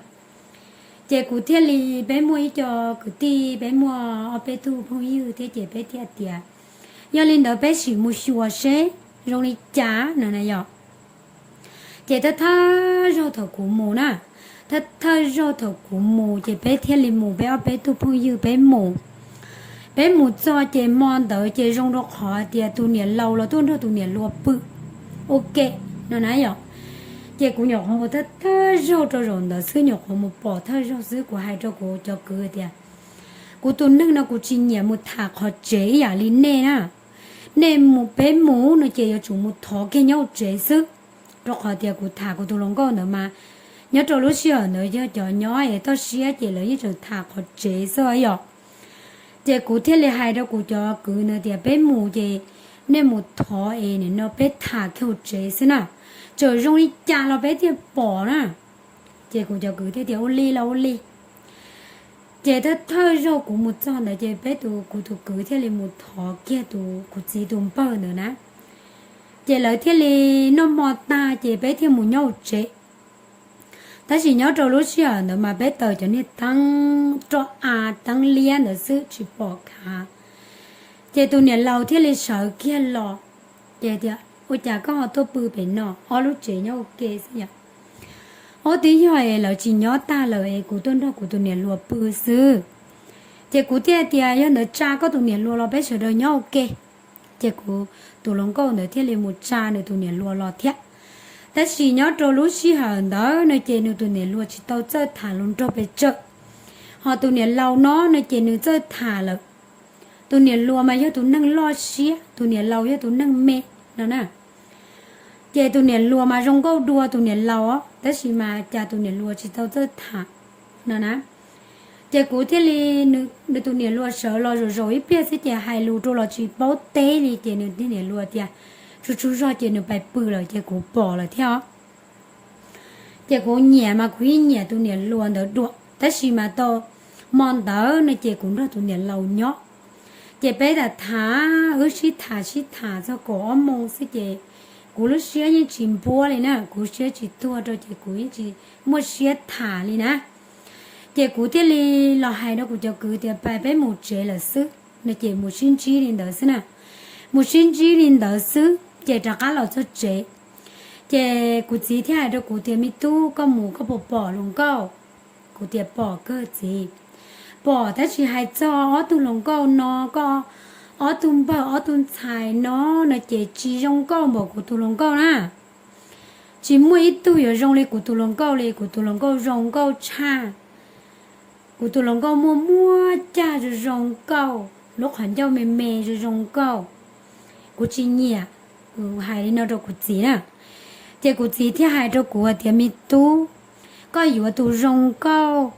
Ces kuv thiaj li, peb muaj ib co kwv tij, peb muaj ob peb tug phooj ywg thiab ces peb thiaj tias, yog li ntawd peb sim mus xyuas seb zoo li cas no na yom. Ces thawj thawj zaug thaum kuv mus na, thawj thawj zaug thaum kuv mus ces peb thiaj li mus, peb ob peb tug phooj ywg peb mus. Peb mus txog ces hmo ntawd ces zoo rau qhov tias tus niam laus los tuaj nrog tus niam hluas pw ua ke no na yom. Ces kuv nyuam qhuav mus thawj thawj zaug rau zaum ntawd xwb, nyuam qhuav mus pom thawj zaug xwb, kuv hais rau kuv cov kwv tias, kuv tus neeg no kuv tsis nyiam mus tham qhov tsev ib yam li nej na. Nej mus, peb mus no ces yuav tsum mus thov kiag nyob hauv tsev xwb, rau qhov tias kuv tham kuv tus hluas nkauj ntawd mas nyob rau lub sij hawm ntawd yog cov nyob es toj siab ces lawv yeej tseem tham qhov tsev xwb yom. Ces kuv thiaj li hais rau kuv cov kwv ntawd tias peb mus ces nej mus thov es nim no peb tham kiag hauv tsev xwb na, txawm zoo li cas los peb thiaj pom na. Ces kuv cov kwv thiaj tias ua li los ua li. Ces thawj thawj zaug kuv mus txog ntawd ces peb tus, kuv tus kwv thiaj li mus thov kiag tus kuv txiv tus npawg ntawd na. Ces lawv thiaj li noj hmo tag ces peb thiaj mus nyob hauv tsev. Tab sis nyob rau lub sij hawm ntawd mas peb taws cov niag teeb roj av teeb liab ntawd xwb tsis pom khav. Ces tus niam laus thiaj li sawv kiag los, ces tias ua cas koj ho tuaj pw pem no, ob lub tsev nyob ua ke xwb yom. Ob, twb yog es lawv tsis nyob tag lawm es kuv tuaj nrog kuv tus niam hluas pw xwb. Ces kuv thiaj tias yog ntawd tsa koj tus niam hluas los peb sawv daws nyob ua ke. Ces kuv tus hluas nkauj ntawd thiaj li mus tsa nws tus niam hluas los thiab. Tab sis nyob rau lub sij hawm ntawd no ces nws tus niam hluas tsis tau txawj tham hluas nraug pes tsawg. Ho tus niam laus no no ces nws txawj tham lawm. Tus niam hluas mas yog tus neeg loj siab, tus niam laus yog tus neeg me no na. Ces tus niam hluas mas zoo nkauj dua tus niam laus, tab sis mas cas tus niam hluas tsis tau txawj tham no na. Ces kuv thiaj li, nws tus niam hluas sawv los zaum zaum ib pliag xwb ces hais lus rau los tsis paub teb li ces nws tus niam hluas tias tsuag tsuag zog ces nws pais pw lawm ces kuv pom lawm thiab os. Ces kuv nyiam mas kuv yeej nyiam tus niam hluas ntawd dua, tab sis mas tau hmo ntawd no ces kuv nrog tus niam laus nyob. Ces peb tham tham, wb sib tham sib tham txog kaum ob moo xwb ces kuv lub siab yeej tsis npuab li na, kuv siab tsis tuag rau ces kuv yeej tsis muaj siab tham li na. Ces kuv thiaj li los hais rau kuv cov kwv tias pais peb mus tsev lawm xwb no ces mus sib ntsib li ntawd xwb na. Mus sib ntsib li ntawd xwb ces rov qab los txog tsev. Ces kuv txiv thiaj hais rau kuv tias me tub, koj mus koj puas pom hluas nkauj? Kuv tias pom kawg txiv. Pom tab sis hais txog ob tug hluas nkauj no, koj ob tug npawg ob tug ntxhais no, no ces tsis zoo nkauj npaum kuv tus hluas nkauj na. Tsis muaj ib tug yuav zoo li kuv tus hluas nkauj li, kuv tus hluas nkauj zoo nkauj tshaj. Kuv tus hluas nkauj muaj muaj cag zoo zoo nkauj, lub qhov ncauj me me zoo zoo nkauj. Kuv tsis nyiam, kuv hais li no rau kuv txiv na. Ces kuv txiv thiaj hais rau kuv hais tias me tub, koj yuav tus zoo nkauj,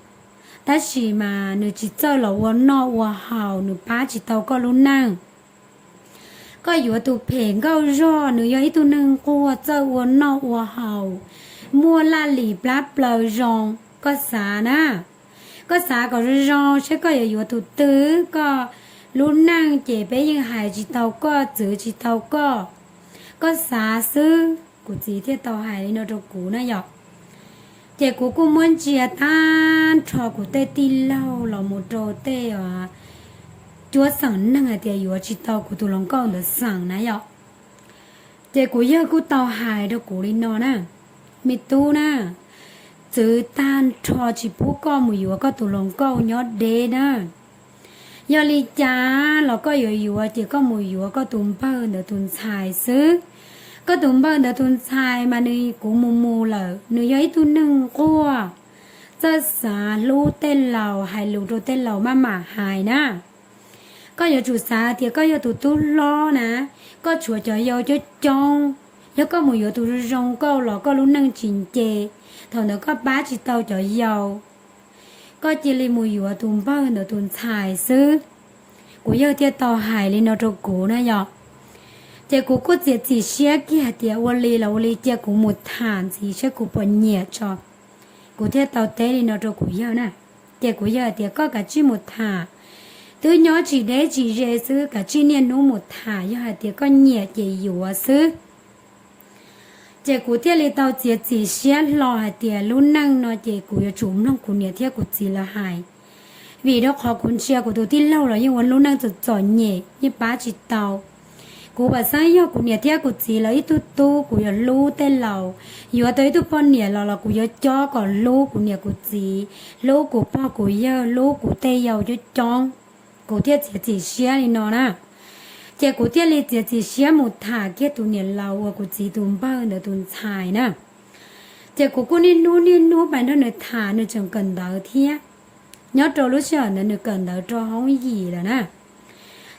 tab sis mas nws tsis txawj los ua noj ua haus, nws pab tsis tau koj lub neej. Koj yuav tus phem nkauj zog, nws yog ib tug neeg nquag txawj ua noj ua haus, muaj laj lim plab plaws zoo. Koj xav na, koj xav kom zoo zoo seb koj yuav yuav tus twg, koj lub neej ces peb yeej hais tsis tau koj, txwv tsis tau koj. Koj xav xwb. Kuv txiv thiaj tau hais li no rau kuv na yom. Ces kuv kuj muab ntsia tag nrho kuv tej tij laug los mus rau tej cuab xeem neeg hais tias yuav tsis tau kuv tus hluas nkauj ntawd xeem na yom. Ces kuv yawg kuj tau hais rau kuv li no na, me tub na, txwv tag nrho tsis pub koj mus yuav koj tus hluas nkauj nyob deb na. Yog li cas los koj yuav yuav ces koj mus yuav koj tus npawg ntawd tus ntxhais xwb. Koj tus npawg ntawd tus ntxhais mas nws, kuv mus mus lawm, nws yog ib tug neeg nquag, txawj xav hlub tej laus, hais lus rau tej laus maj mam hais na. Koj yuav tsum xav tias koj yog tus tub hlob na, koj tshuav cov yau coob coob. Yog koj mus yuav tus zoo zoo nkauj los koj lub neej tsis nce, thaum ntawd koj pab tsis tau cov yau. Koj cia li mus yuav tus npawg ntawd tus ntxhais xwb. Kuv yawg thiaj tau hais li no rau kuv na yom. Ces kuv kuj txiav txim siab kiag hais tias ua li los ua li, cia kuv mus tham ntxiv saib kuv puas nyiam tso. Kuv thiaj tau teb li no rau kuv yawg na. Ces kuv yawg hais tias koj kav tsij mus tham, Twb nyob tsis deb tsis ze xwb, kav tsij niaj hnub mus tham, yog hais tias koj nyiam ces yuav xwb. Ces kuv thiaj li tau txiav txim siab hlo hais tias lub neej no ces kuv yuav tsum mloog kuv niam thiab kuv txiv lawv hais, vim rau qhov kuv ntsia kuv tus tij laug los yeej ua lub neej txom txom nyem yeej pab tsis tau. Kuv vam xeeb yog kuv niam thiab kuv txiv lawv ib tug tub, kuv yuav hlub tej laus, yuav tau ib tug poj niam los los kuv yuav cob kom hlub kuv niam kuv txiv, hlub kuv pog kuv yawg, hlub kuv tej yau coob coob. Kuv thiaj txiav txim siab li no na. Ces kuv thiaj li txiav txim siab mus tham kiag tus niam laus uas kuv txiv tus npawg ntawd tus ntxhais na. Ces kuv kuj niaj hnub niaj hnub pab nrog nws tham, nws tseem kawm ntawv thiab. Nyob rau lub sij hawm ntawd nws kawm ntawv rau hoob yim lawm na.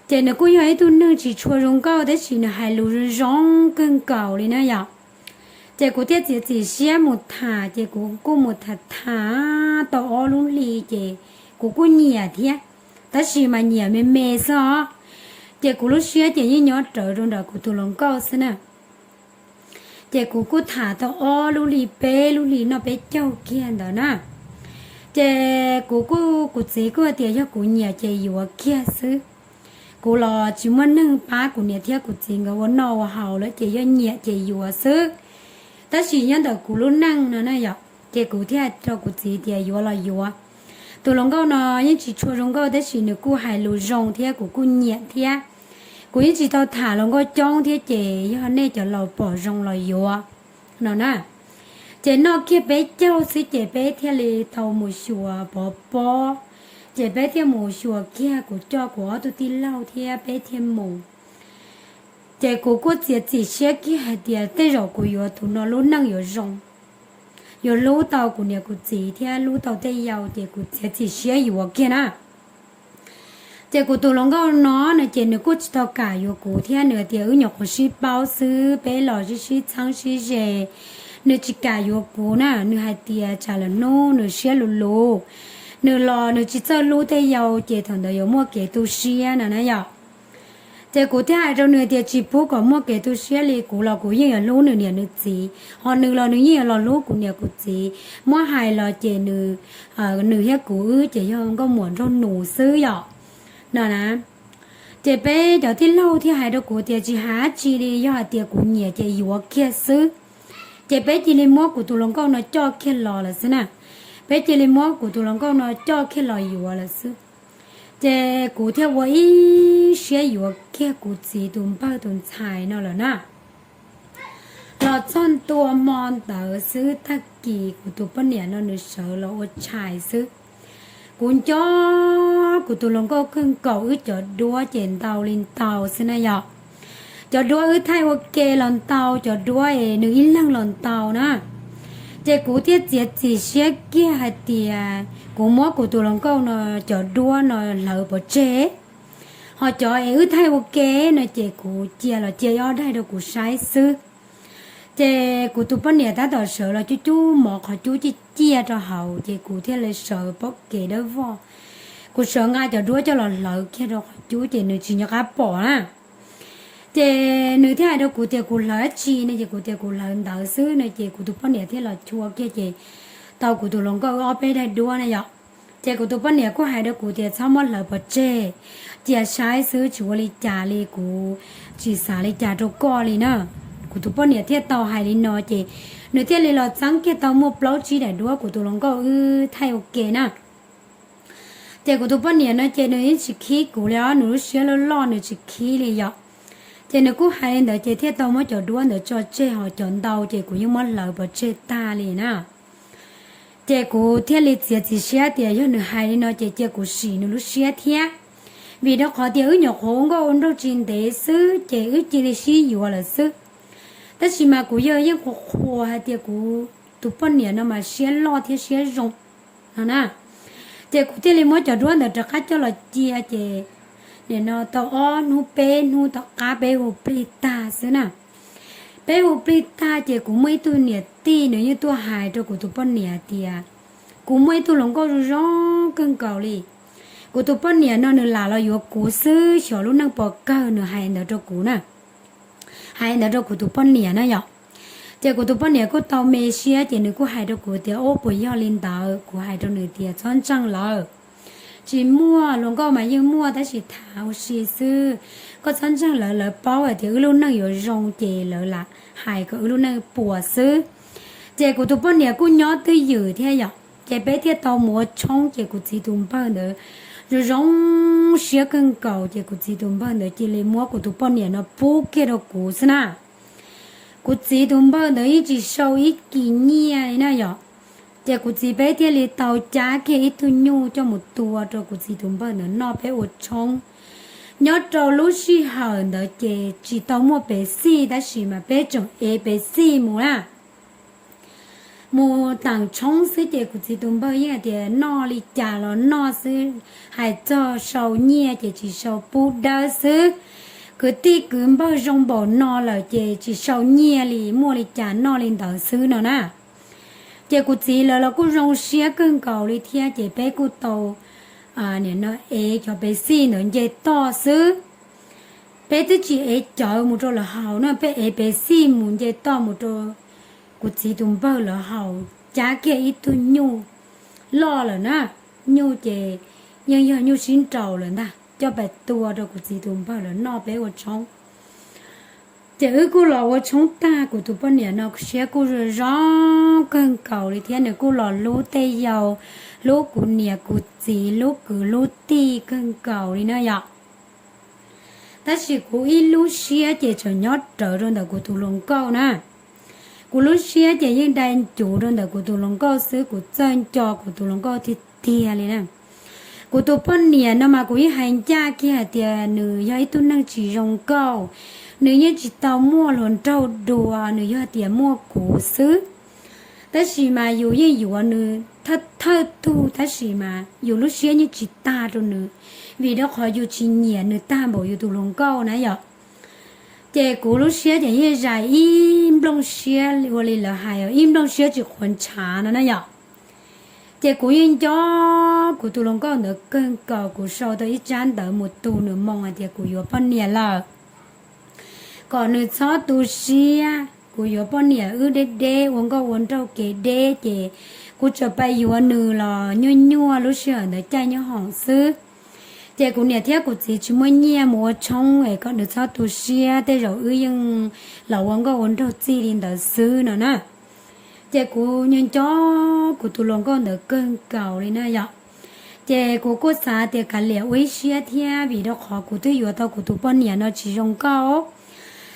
Ces nws kuj yog ib tug neeg tsis tshua zoo nkauj tab sis nws hais lus zoo kawg nkaus li na yom. Ces kuv thiaj txiav txim siab mus tham, ces kuv kuj mus tham tham tau ob lub hli, ces kuv kuj nyiam thiab, tab sis mas nyiam me me xwb os. Ces kuv lub siab ces yeej nyob rawv rau nram kuv tus hluas nkauj xwb na. Ces kuv kuj tham tau ob lub hli peb lub hli noj peb caug kiag ntawd na. Ces kuv kuj, kuv txiv kuj hais tias yog kuv nyiam ces yuav kiag xwb. Kuv los tsis muaj neeg pab kuv niam thiab kuv txiv nkawd ua noj ua haus lawm ces yog nyiam ces yuav xwb. Tab sis nyob ntawm kuv lub neej no na yom, ces kuv thiaj hais rau kuv txiv tias yuav los yuav. Tus hluas nkauj no yeej tsis tshua zoo nkauj tab sis nws kuj hais lus zoo thiab kuv kuj nyiam thiab. Kuv yeej tsis tau tham hluas nkauj coob thiab ces yog nej cov laus pom zoo los yuav no na. Ces noj kiag peb caug xwb ces peb thiaj li tau mus xyuas pov pob. Ces peb thiaj mus xyuas kiag, kuv coj kuv ob tug tij laug thiab peb thiaj mus. Ces kuv kuj txiav txim siab kiag hais tias tej zaum kuv yuav tus no lub neej yuav zoo, yuav hlub tau kuv niam kuv txiv thiab hlub tau tej yau, ces kuv txiav txim siab yuav kiag na. Ces kuv tus hluas nkauj no no ces nws kuj tsis tau kam yuav kuv thiab, nws hais tias wb nyuam qhuav sib paub xwb, peb los sib sib txheeb sib ze. Nws tsis kam yuav kuv na, nws hais tias tsam lwm hnub nws siab luv luv, nws los nws tsis txawj hlub tej yau ces thaum ntawd yuav muaj kev tu siab no na yom. Ces kuv thiaj hais rau nws tias tsis pub kom muaj kev tu siab li, kuv los kuv yeej yuav hlub nws niam nws txiv, ho nws los nws yeej yuav los hlub kuv niam kuv txiv. Muab hais los ces nws, nws thiab kuv wb ces yog nkauj muam nraug nus xwb yom, no na. Ces peb cov tij laug thiaj hais rau kuv tias tsis hais dab tsi li, yog hais tias kuv nyiam ces yuav kiag xwb. Ces peb cia li muab kuv tus hluas nkauj no coj kiag los lawm xwb na. Peb cia li muab kuv tus hluas nkauj no coj kiag los yuav lawm xwb. Ces kuv thiaj ua ib siab yuav kiag kuv txiv tus npawg tus ntxhais no lawm na. Los txog ntua hmo ntawd xwb, tag kis kuv tus poj niam no nws sawv los ua tshais xwb. Kuv nco kuv tus hluas nkauj kawg nkaus, wb cov duab ces ntau li ntau xwb na yom. Cov duab wb thaij ua ke los ntau, cov duab es nws ib leeg los ntau na. Ces kuv thiaj txiav txim siab kiag hais tias kuv muab kuv tus hluas nkauj no cov duab no hlawv pov tseg, ho cov es wb thaij ua ke no ces kuv cia los cia ib ob daim rau kuv saib xwb. Ces kuv tus poj niam tab tom sawv los cub cub mov qhov cub ciaj ciaj rau hauv, ces kuv thiaj li sawv pob kev dawb vog, kuv sawv nqa cov duab coj los hlawv kiag rau qhov cub ces nws tsis nco qab pom na. Ces nws thiaj hais rau kuv tias kuv hlawv dab tsi no, ces kuv tias kuv hlawv ntawv xwb no, ces kuv tus poj niam thiaj los chua kiag ces tau kuv tus hluas nkauj wb ob peb daim duab na yom. Ces kuv tus poj niam kuj hais rau kuv tias txhob muab hlawv pov tseg, cia saib xwb, tsis ua li cas li, kuv tsis xav li cas rau koj li na. Kuv tus poj niam thiaj tau hais li no ces nws thiaj li los txeeb kiag tau muaj plaub tsib daim duab kuv tus hluas nkauj wb thaij ua ke na. Ces kuv tus poj niam no ces nws yeej tsis khib kuv li os, nws lub siab loj loj nws tsis khib li yom. Ces nws kuj hais li ntawd ces thiaj tau muab cov duab ntawd tso tseg, ho cov ntau ces kuv yeej muab hlawv pov tseg tag li na. Ces kuv thiaj li txiav txim siab tias yog nws hais li no ces cia kuv sim nws lub siab thiab, vim rau qhov tias wb nyuam qhuav ua nkauj ua nraug tsis ntev xwb ces wb cia li sib yuav lawm xwb. Tab sis mas kuv yawg yeej qhuas qhuas hais tias kuv tus poj niam no mas siab loj thiab siab zoo no na. Ces kuv thiaj li muab cov duab ntawd rov qab coj los cia ces nim no tau ob hnub peb hnub tom qab peb hu plig tag xwb na. Peb hu plig tag ces kuv muaj ib tug niam tij nws yeej tuaj hais rau kuv tus poj niam tias kuv muaj ib tug hluas nkauj zoo zoo kawg nkaus li. Kuv tus poj niam no nws lam los yuav kuv xwb, xyov lub neej puas kawg, nws hais ntawd rau kuv na. Hais ntawd rau kuv tus poj niam na yom. Ces kuv tus poj niam kuj tau me siab ces nws kuj hais rau kuv tias ub, puas yog li ntawd? Kuv hais rau nws tias txhob ntseeg lawm, Tsis muaj, hluas nkauj mas yeej muaj tab sis tham ua si xwb. Koj txhob ntseeg lawv, lawv paub hais tias wb lub neej yuav zoo ces lawv lam hais kom wb lub neej puas xwb. Ces kuv tus poj niam kuj nyob twj ywm thiab yom, ces peb thiaj tau mus ua tshoob. Ces kuv txiv tus npawg ntawd zoo zoo siab kawg nkaus, ces kuv txiv tus npawg ntawd cia li muab kuv tus poj niam no pub kiag rau kuv xwb na. Kuv txiv tus npawg ntawd yeej tsis sau ib kis nyiaj li na yom. Ces kuv txiv peb thiaj li tau cab kiag ib tug nyuj coj mus tua rau kuv txiv tus npawg ntawd noj peb ua tshoob. Nyob rau lub sij hawm ntawd ces tsis tau muaj Pepsi tab sis mas peb tseem ev Pepsi mus na. Mus teem tshoob xwb ces kuv txiv tus npawg yeej hais tias noj li cas los noj xwb, hais txog sau nyiaj ces tsis sau, pub dawb xwb. Kwv tij kwv npawg zoo npaum no lawm ces tsis sau nyiaj li, muaj li cas noj li ntawd xwb no na. Ces kuv txiv lawv los kuj zoo siab kawg nkaus li thiab, ces peb kuj tau nim no ev cov Pepsi ntawd nce toj xwb. Peb twb tsis ev cawv mus rau lawv haus na, peb ev Pepsi mus nce toj mus rau kuv txiv tus npawg lawv haus, cab kiag ib tug nyuj loj lawm na. Nyuj ces yeej yog nyuj sib nraus lawm ntag, coj pais tua rau kuv txiv tus npawg lawv noj peb ua tshoob. Ces wb kuj los ua tshoob tag, kuv tus poj niam no siab kuj zoo zoo kawg nkaus li thiab, nws kuj los hlub tej yau, hlub kuv niam kuv txiv, hlub kwv hlub tij kawg nkaus li na yom. Tab sis kuv ib lub siab ces tseem nyob rawv rau ntawm kuv tus hluas nkauj na. Kuv lub siab ces yeej dai ncuv rau ntawm kuv tus hluas nkauj xwb, kuv txawj nco kuv tus hluas nkauj tiag tiag li na. Kuv tus poj niam no mas kuv yeej hais ncaj kiag hais tias nws yog ib tug neeg tsis zoo nkauj, nws yeej tsis tau muaj hluas nraug dua, nws yog tias muaj kuv xwb. Tab sis mas yus yeej yuav nws thawj thawj tug, tab sis mas yus lub siab yeej tsis tag rau nws, vim rau qhov yus tsis nyiam nws tag npaum yus tus hluas nkauj na yom. Ces kuv lub siab ces yeej zais ib nplooj siab ua li lawv hais, ib nplooj siab tsis qhuav ntshav no na yom. Ces kuv yeej nco kuv tus hluas nkauj ntawd kawg nkaus, kuv sau tau ib tsab ntawv mus tu nws moo hais tias kuv yuav poj niam lawm, kom nws txhob tu siab. Kuv yuav poj niam wb deb deb, ua nkauj ua nraug kev deb, ces kuv txawm pais yuav nws los nyuaj nyuaj lub sij hawm ntawd caij nyob hoom xwb. Ces kuv niam thiab kuv txiv tsis muaj nyiaj mus ua tshoob es kom nws txhob tu siab, tej zaum wb yeej los ua nkauj ua nraug txij li ntawd xwb no na. Ces kuv nco nco kuv tus hluas nkauj ntawd kawg nkaus li na yom. Ces kuv kuj xav tias kav liam ua ib siab thiab, vim rau qhov kuv twb yuav tau kuv tus poj niam no tsis zoo nkauj,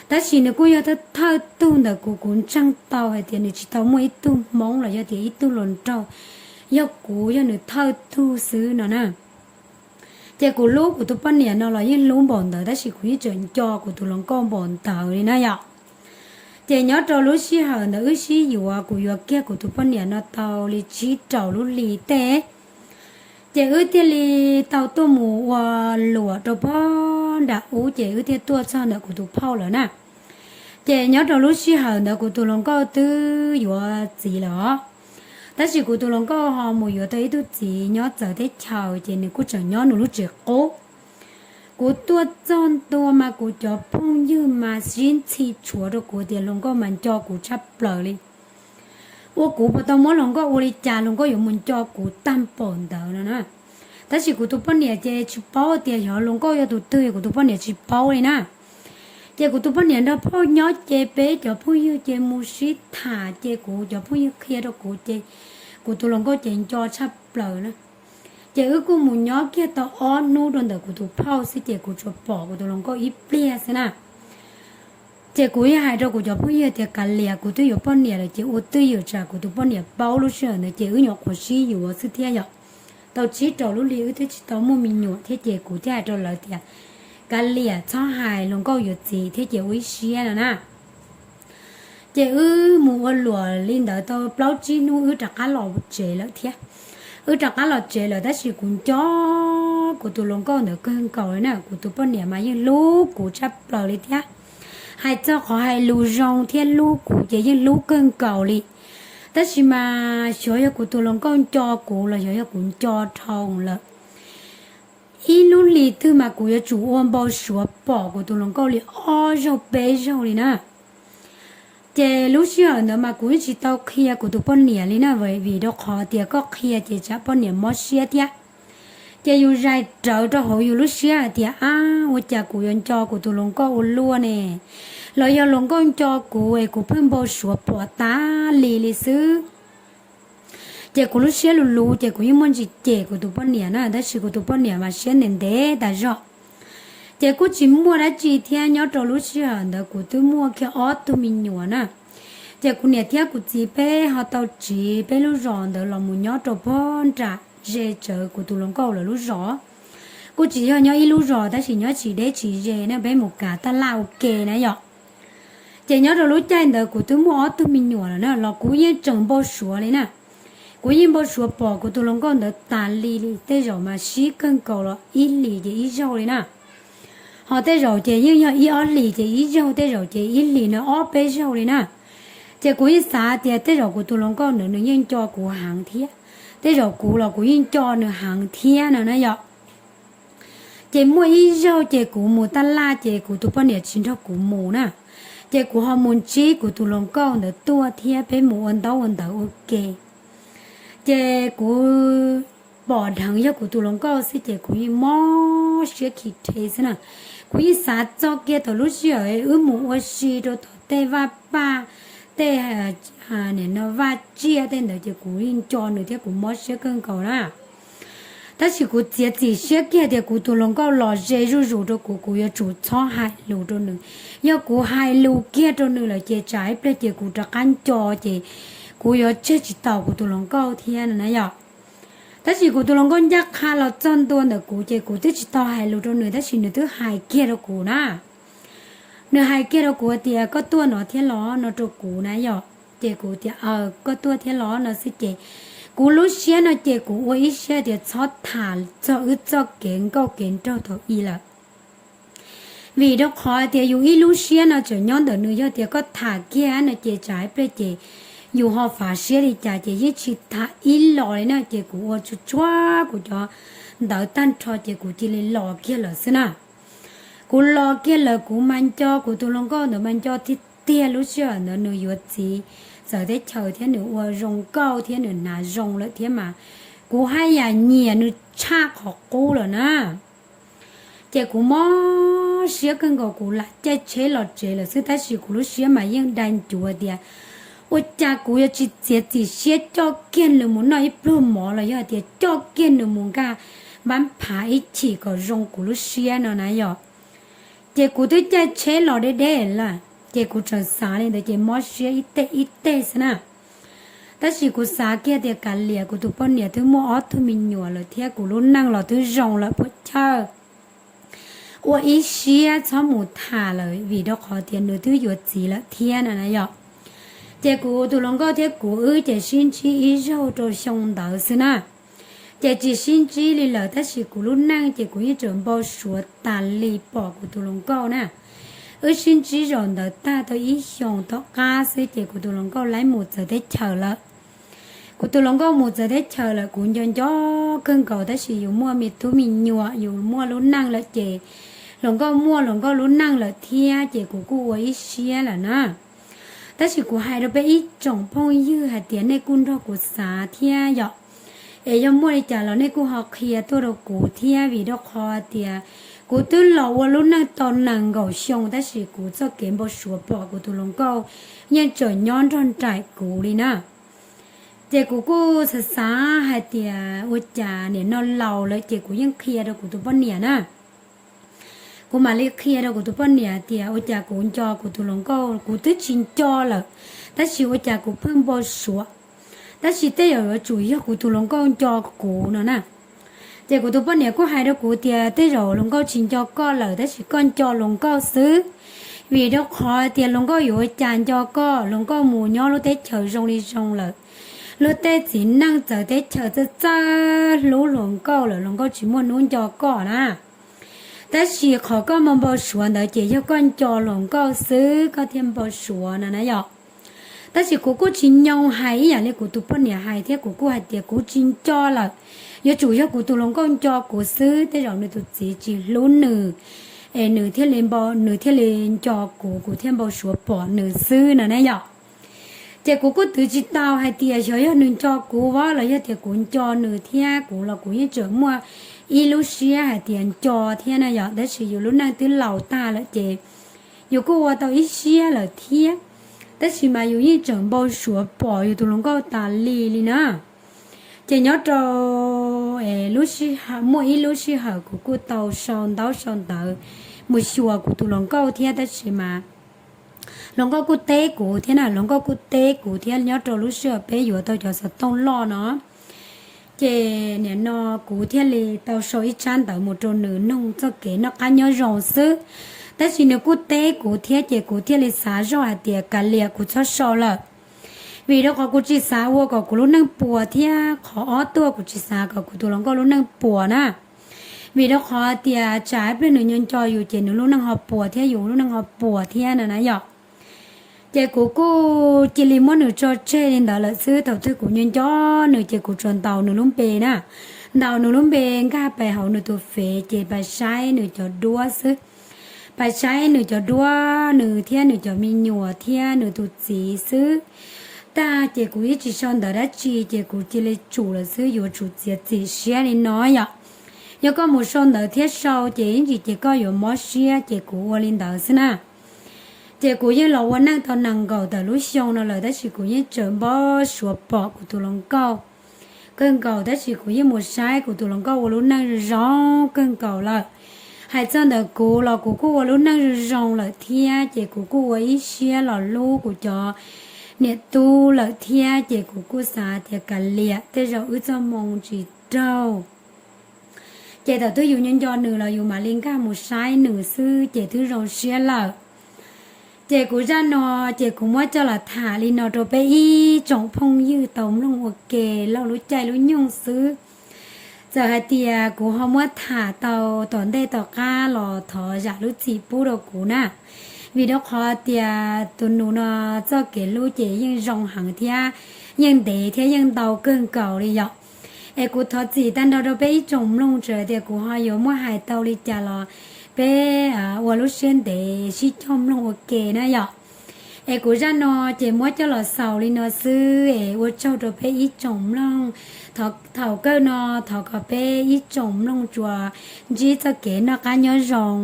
tab sis nws kuj yog thawj thawj tug ntawm kuv, kuv ntseeg tau hais tias nws tsis tau muaj ib tug hmoob los yog tias ib tug hluas nraug, yog kuv yog nws thawj tug xwb no na. Ces kuv hlub kuv tus poj niam no los yeej hlub npaum ntawd, tab sis kuv yeej tseem nco kuv tus hluas nkauj npaum ntawd li na yom. Ces nyob rau lub sij hawm ntawd wb sib yuav, kuv yuav kiag kuv tus poj niam no tau li tsib rau lub hlis tej, ces wb thiaj li tau tuaj mus ua luam rau pob nram ub, ces wb thiaj tuaj txog ntawm kuv tus phauj lawm na. Ces nyob rau lub sij hawm ntawd kuv tus hluas nkauj twb yuav txiv lawm os, tab sis kuv tus hluas nkauj ho mus yuav tau ib tug txiv nyob txawv teb chaws, ces nws kuj tseem nyob nws lub tsev qub. Kuv tuaj txog ntua mas kuv cov phooj ywg mas sib ntxhi tshuav rau kuv tias hluas nkauj mas nco kuv tshaj plaws li. Ua kuv puas tau muab hluas nkauj ua li cas hluas nkauj yuav mus nco kuv tag npaum ntawd no na. Tab sis kuv tus poj niam ces tsis paub tias yog hluas nkauj yog tus twg, kuv tus poj niam tsis paub li na. Ces kuv tus poj niam nrog phauj nyob ces peb cov phooj ywg ces mus sib tham, ces kuv cov phooj ywg qhia rau kuv ces kuv tus hluas nkauj ces nco tshaj plaws na. Ces wb kuj mus nyob kiag tau ob hnub rau ntawm kuv tus phauj xwb ces kuv tsuas pom kuv tus hluas nkauj ib pliag xwb na. Ces kuv yeej hais rau kuv cov phooj ywg tias kav liam, kuv twb yuav poj niam lawm ces ua twj ywm tsam kuv tus poj niam paub lub sij hawm ntawd ces wb nyuam qhuav sib yuav xwb thiab yom. Tau tsib rau lub hli wb twb tsis tau muaj me nyuam thiab ces kuv thiaj hais rau lawv tias kav liam, txhob hais hluas nkauj yuav txiv thiab ces ua ib siab no na. Ces wb mus ua luam li ntawd tau plaub tsib hnub wb rov qab los tsev lawm thiab. Wb rov qab los tsev lawm tab sis kuv nco kuv tus hluas nkauj ntawd kawg nkaus li na, kuv tus poj niam mas yeej hlub kuv tshaj plaws li thiab. Hais txog qhov hais lus zoo thiab hlub kuv ces yeej hlub kawg nkaus li. Tab sis mas xyov yog kuv tus hluas nkauj nco kuv los xyov yog kuv nco dhau lawm. Ib lub hlis twg mas kuv yuav tsum ua npau suav pom kuv tus hluas nkauj li ob zaug peb zaug li na. Ces lub sij hawm ntawd mas kuv yeej tsis tau qhia kuv tus poj niam li na, vim rau qhov tias koj qhia ces tsam poj niam mob siab thiab. Ces yus zais rawv rau hauv yus lub siab hais tias, ab, ua cas kuv yuav nco kuv tus hluas nkauj ua luaj ne? Los yog hluas nkauj nco kuv es kuv pheej npau suav pom tas li li xwb. Ces kuv lub siab luv luv ces kuv yeej muaj ntsis cem kuv tus poj niam na, tab sis kuv tus poj niam mas siab ntev ntev tas zog. Ces kuj tsis muaj dab tsi thiab, nyob rau lub sij hawm ntawd kuv twb muaj kiag ob tug me nyuam na. Ces kuv niam thiab kuv txiv peb ho tau tsiv peb lub zos ntawd los mus nyob rau pob nram ze tsawv kuv tus hluas nkauj lawv lub zos. Kuj tsis yog nyob ib lub zos tab sis nyob tsis deb tsis ze na, peb mus kav taj laj ua ke na yom. Ces nyob rau lub caij ntawd kuv twb muaj ob tug me nyuam lawm na los kuv yeej tseem npau suav li na. Kuv yeej npau suav pom kuv tus hluas nkauj ntawd tas li li, tej zaum mas sib kawg nkaus los ib hlis ces ib zaug li na. Ho tej zaum ces yeej yog ib ob hlis ces ib zaug, tej zaum ces ib hlis no ob peb zaug li na. Ces kuv yeej xav tias tej zaum kuv tus hluas nkauj ntawd nws yeej nco kuv heev thiab, tej zaum kuv los kuv yeej nco nws heev thiab no na yom. Ces muaj ib zaug ces kuv mus taj laj ces kuv tus poj niam tsis nrog kuv mus na. Ces kuv ho mus ntsib kuv tus hluas nkauj ntawd tuaj thiab peb mus ua ntaub ua ntawv ua ke. Ces kuv pom dheev yog kuv tus hluas nkauj xwb ces kuv yeej mob siab khi rhe xwb na. Kuv yeej xav txog kiag thaum lub sij hawm wb mus ua si rau tom tej vaj paj, tej nim no vaj tsiaj tej ntawd ces kuv yeej nco nws thiab kuv mob siab kawg nkaus na. Tab sis kuv txiav txim siab kiag tias kuv tus hluas nkauj los ze zuj zus rau kuv, kuv yuav tsum txhob hais lus rau nws. Yog kuv hais lus kiag rau nws lawm ces tsam ib pliag ces kuv rov qab nco ces kuv yuav tseg tsis tau kuv tus hluas nkauj thiab no na yom. Tab sis kuv tus hluas nkauj ncaj qha los txog ntua ntawm kuv ces kuv twb tsis tau hais lus rau nws tab sis nws twb hais kiag rau kuv na. Nws hais kiag rau kuv tias koj tuaj no thiab los no rau kuv na yom. Ces kuv tias aw, koj tuaj thiab los no xwb ces kuv lub siab no ces kuv ua ib siab tias txhob tham txog wb txoj kev nkauj kev nraug thaum i lawm. Vim rau qhov tias yus ib lub siab no tseem nyob ntawm nws, yog tias koj tham kiag no ces tsam ib pliag ces yus ho fav siab li cas ces yeej tsis tham ib los li na. Ces kuv ua tsuag tsuag kuv cov ntawv tag nrho ces kuv cia li los kiag lawm xwb na. Kuv los kiag lawm kuv mas nco kuv tus hluas nkauj ntawd mas nco tiag tiag. Lub sij hawm ntawd nws yuav txiv txawv teb chaws thiab nws ua zoo nkauj thiab nws hnav zoo lawm thiab mas kuv haj yam nyiam nws tshaj qhov qub lawm na. Ces kuv mob siab kawg nkaus kuv lam caij tsheb los tsev lawm xwb tab sis kuv lub siab mas yeej dai ncuav tias ua cas kuv yuav tsis txiav txim siab coj kiag nws mus noj ib pluag mov los yog tias coj kiag nws mus nkag npab phav ib chim kom zoo kuv lub siab no na yom. Ces kuv twb caij tsheb los deb deb lawm ces kuv tseem xav li ntawd ces mob siab ib teg ib teg xwb na. Tab sis kuv xav kiag tias kav liam kuv tus poj niam twb muaj ob tug me nyuam lawm thiab kuv lub neej los twb zoo lawm puas chawj, ua ib siab txhob mus tham lawm vim rau qhov tias nws twb yuav txiv lawm thiab no na yom. Ces kuv tus hluas nkauj thiab kuv wb ces sib ntsib ib zaug rau xyoo ntawd xwb na. Ces tsis sib ntsib li lawm tab sis kuv lub neej ces kuv yeej tseem npau suav tas li pom kuv tus hluas nkauj na. Wb sib ntsib zaum ntawd tag tau ib xyoos tom qab xwb ces kuv tus hluas nkauj laib mus txawv teb chaws lawm. Kuv tus hluas nkauj mus txawv teb chaws lawm kuv nco nco kawg nkaus tab sis yus muaj me tub me nyuam yus muaj lub neej lawm ces hluas nkauj muaj hluas nkauj lub neej lawm thiab ces kuv kuj ua ib siab lawm na. Tab sis kuv hais rau peb ib tsoom phooj ywg hais tias nej kuj nrog kuv xav thiab yom. Es yog muaj li cas los nej kuj ho qhia tuaj rau kuv thiab vim rau qhov tias kuv twb los ua lub neej tau nees nkaum xyoo tab sis kuv txoj kev npau suav pom kuv tus hluas nkauj yeej tseem nyob nrog nraim kuv li na. Ces kuv kuj xav xav hais tias ua cas nim no laus lawm ces kuv yeej qhia rau kuv tus poj niam na. Kuv mam li qhia rau kuv tus poj niam tias ua cas kuv nco kuv tus hluas nkauj kuv twb tsis nco lawm, tab sis ua cas kuv pheej npau suav, tab sis tej zaum yuav tsum yog kuv tus hluas nkauj nco kuv no na. Ces kuv tus poj niam kuj hais rau kuv tias tej zaum hluas nkauj tsis nco koj lawm tab sis koj nco hluas nkauj xwb. Vim rau qhov tias hluas nkauj yuav ua cas nco koj, hluas nkauj mus nyob lub teb chaws zoo li zoo lawm. Luag tej txiv neej txawv teb chaws txawj txawj hlub hluas nkauj lawm, hluas nkauj tsis muaj hnub nco koj na. Tab sis qhov koj npau npau suav ntawd ces yog koj nco hluas nkauj xwb koj thiaj npau suav no na yom. Tab sis kuv kuj tsis nyoo hais ib yam li kuv tus poj niam hais thiab kuv kuj hais tias kuv tsis nco lawm, yuav tsum yog kuv tus hluas nkauj nco kuv xwb tej zaum nws tus txiv tsis hlub nws, es nws thiaj li npau, nws thiaj li nco kuv, kuv thiaj npau suav pom nws xwb no na yom. Ces kuv kuj twv tsis tau hais tias xyov yog nws nco kuv los yog tias kuv nco nws thiab, kuv los kuv yeej tseem muaj ib lub siab hais tias nco thiab na yom, tab sis yus lub neej twb laus tag lawm ces yus kuj ua tau ib siab lawm thiab, tab sis mas yus yeej tseem npau suav pom yus tus hluas nkauj tas li li na. Ces nyob rau lub sij hawm, muaj ib lub sij hawm kuv kuj tau sau ntaub sau ntawv mus xyuas kuv tus hluas nkauj thiab, tab sis mas hluas nkauj kuj teb kuv thiab na, hluas nkauj kuj teb kuv thiab nyob rau lub sij hawm peb yuav tau cov xov tooj loj no. Ces nim no kuv thiaj li tau sau ib tsab ntawv mus rau nws noog txoj kev noj qab nyob zoo xwb, tab sis nws kuj teb kuv thiab ces kuv thiaj li xav zoj hais tias kav liam kuv txhob sau lawm, vim rau qhov kuv tsis xav ua kom kuv lub neej puas thiab qhov ob tuaj kuv tsis xav kom kuv tus hluas nkauj lub neej puas na. Vim rau qhov tias tsam ib pliag nws nco nco yus ces nws lub neej ho puas thiab yus lub neej ho puas thiab no na yom. Ces kuv kuj cia li muab nws tso tseg li ntawd lawm xwb. Thaum twg kuv nco nco nws ces kuv tsuas ntaus nws lub npe na, ntaus nws lub npe nkag pais hauv nws tus fev ces pais saib nws cov duab xwb, pais saib nws cov duab, nws thiab nws cov me nyuam thiab nws tus txiv xwb. Tag ces kuv yeej tsis sau ntawv dab tsi ces kuv cia li tsum lawm xwb, yuav tsum txiav txim siab li no yom. Yog koj mus sau ntawv thiab sau ces ib ntsis ces koj yuav mob siab ces kuv ua li ntawd xwb na. Ces kuv yeej los ua neej tau nees nkaum tawm lub xyoo no lawm tab sis kuv yeej tseem npau suav pom kuv tus hluas nkauj kawg nkaus, tab sis kuv yeej mus saib kuv tus hluas nkauj ua lub neej zoo zoo kawg nkaus lawm. Hais txog ntawm kuv los kuv kuj ua lub neej zoo zoo lawm thiab ces kuv kuj ua ib siab los hlub kuv cov niam tub lawm thiab ces kuv kuj xav tias kav liam tej zaum wb txoj hmoo tsis raug. Ces thaum twg yus nco nco nws los yus mam li nkag mus saib nws xwb ces twb zoo siab lawm. Ces kuv zaj no ces kuv muab coj los tham li no rau peb ib tsoom phooj ywg tau mloog ua ke laug lub caij lub nyoog xwb. Txawm hais tias kuv ho muab tham tau tom ntej tom qab los thov zam lub txim pub rau kuv na, vim rau qhov tias tus nus no txoj kev hlub ces yeej zoo heev thiab yeej ntev thiab yeej ntau kawg nkaus li yom. Es kuv thov txim tag nrho rau peb ib tsoom mloog, txawm hais tias kuv ho yuav muab hais tau li cas los peb ua lub siab ntev sib cog mloog ua ke na yom. Es kuv zaj no ces muab coj los xaus li no xwb es ua tsaug rau peb ib tsoom mloog. Thaum kawg no thov kom peb ib tsoom mloog tsuas ntsib txoj kev noj qab nyob zoo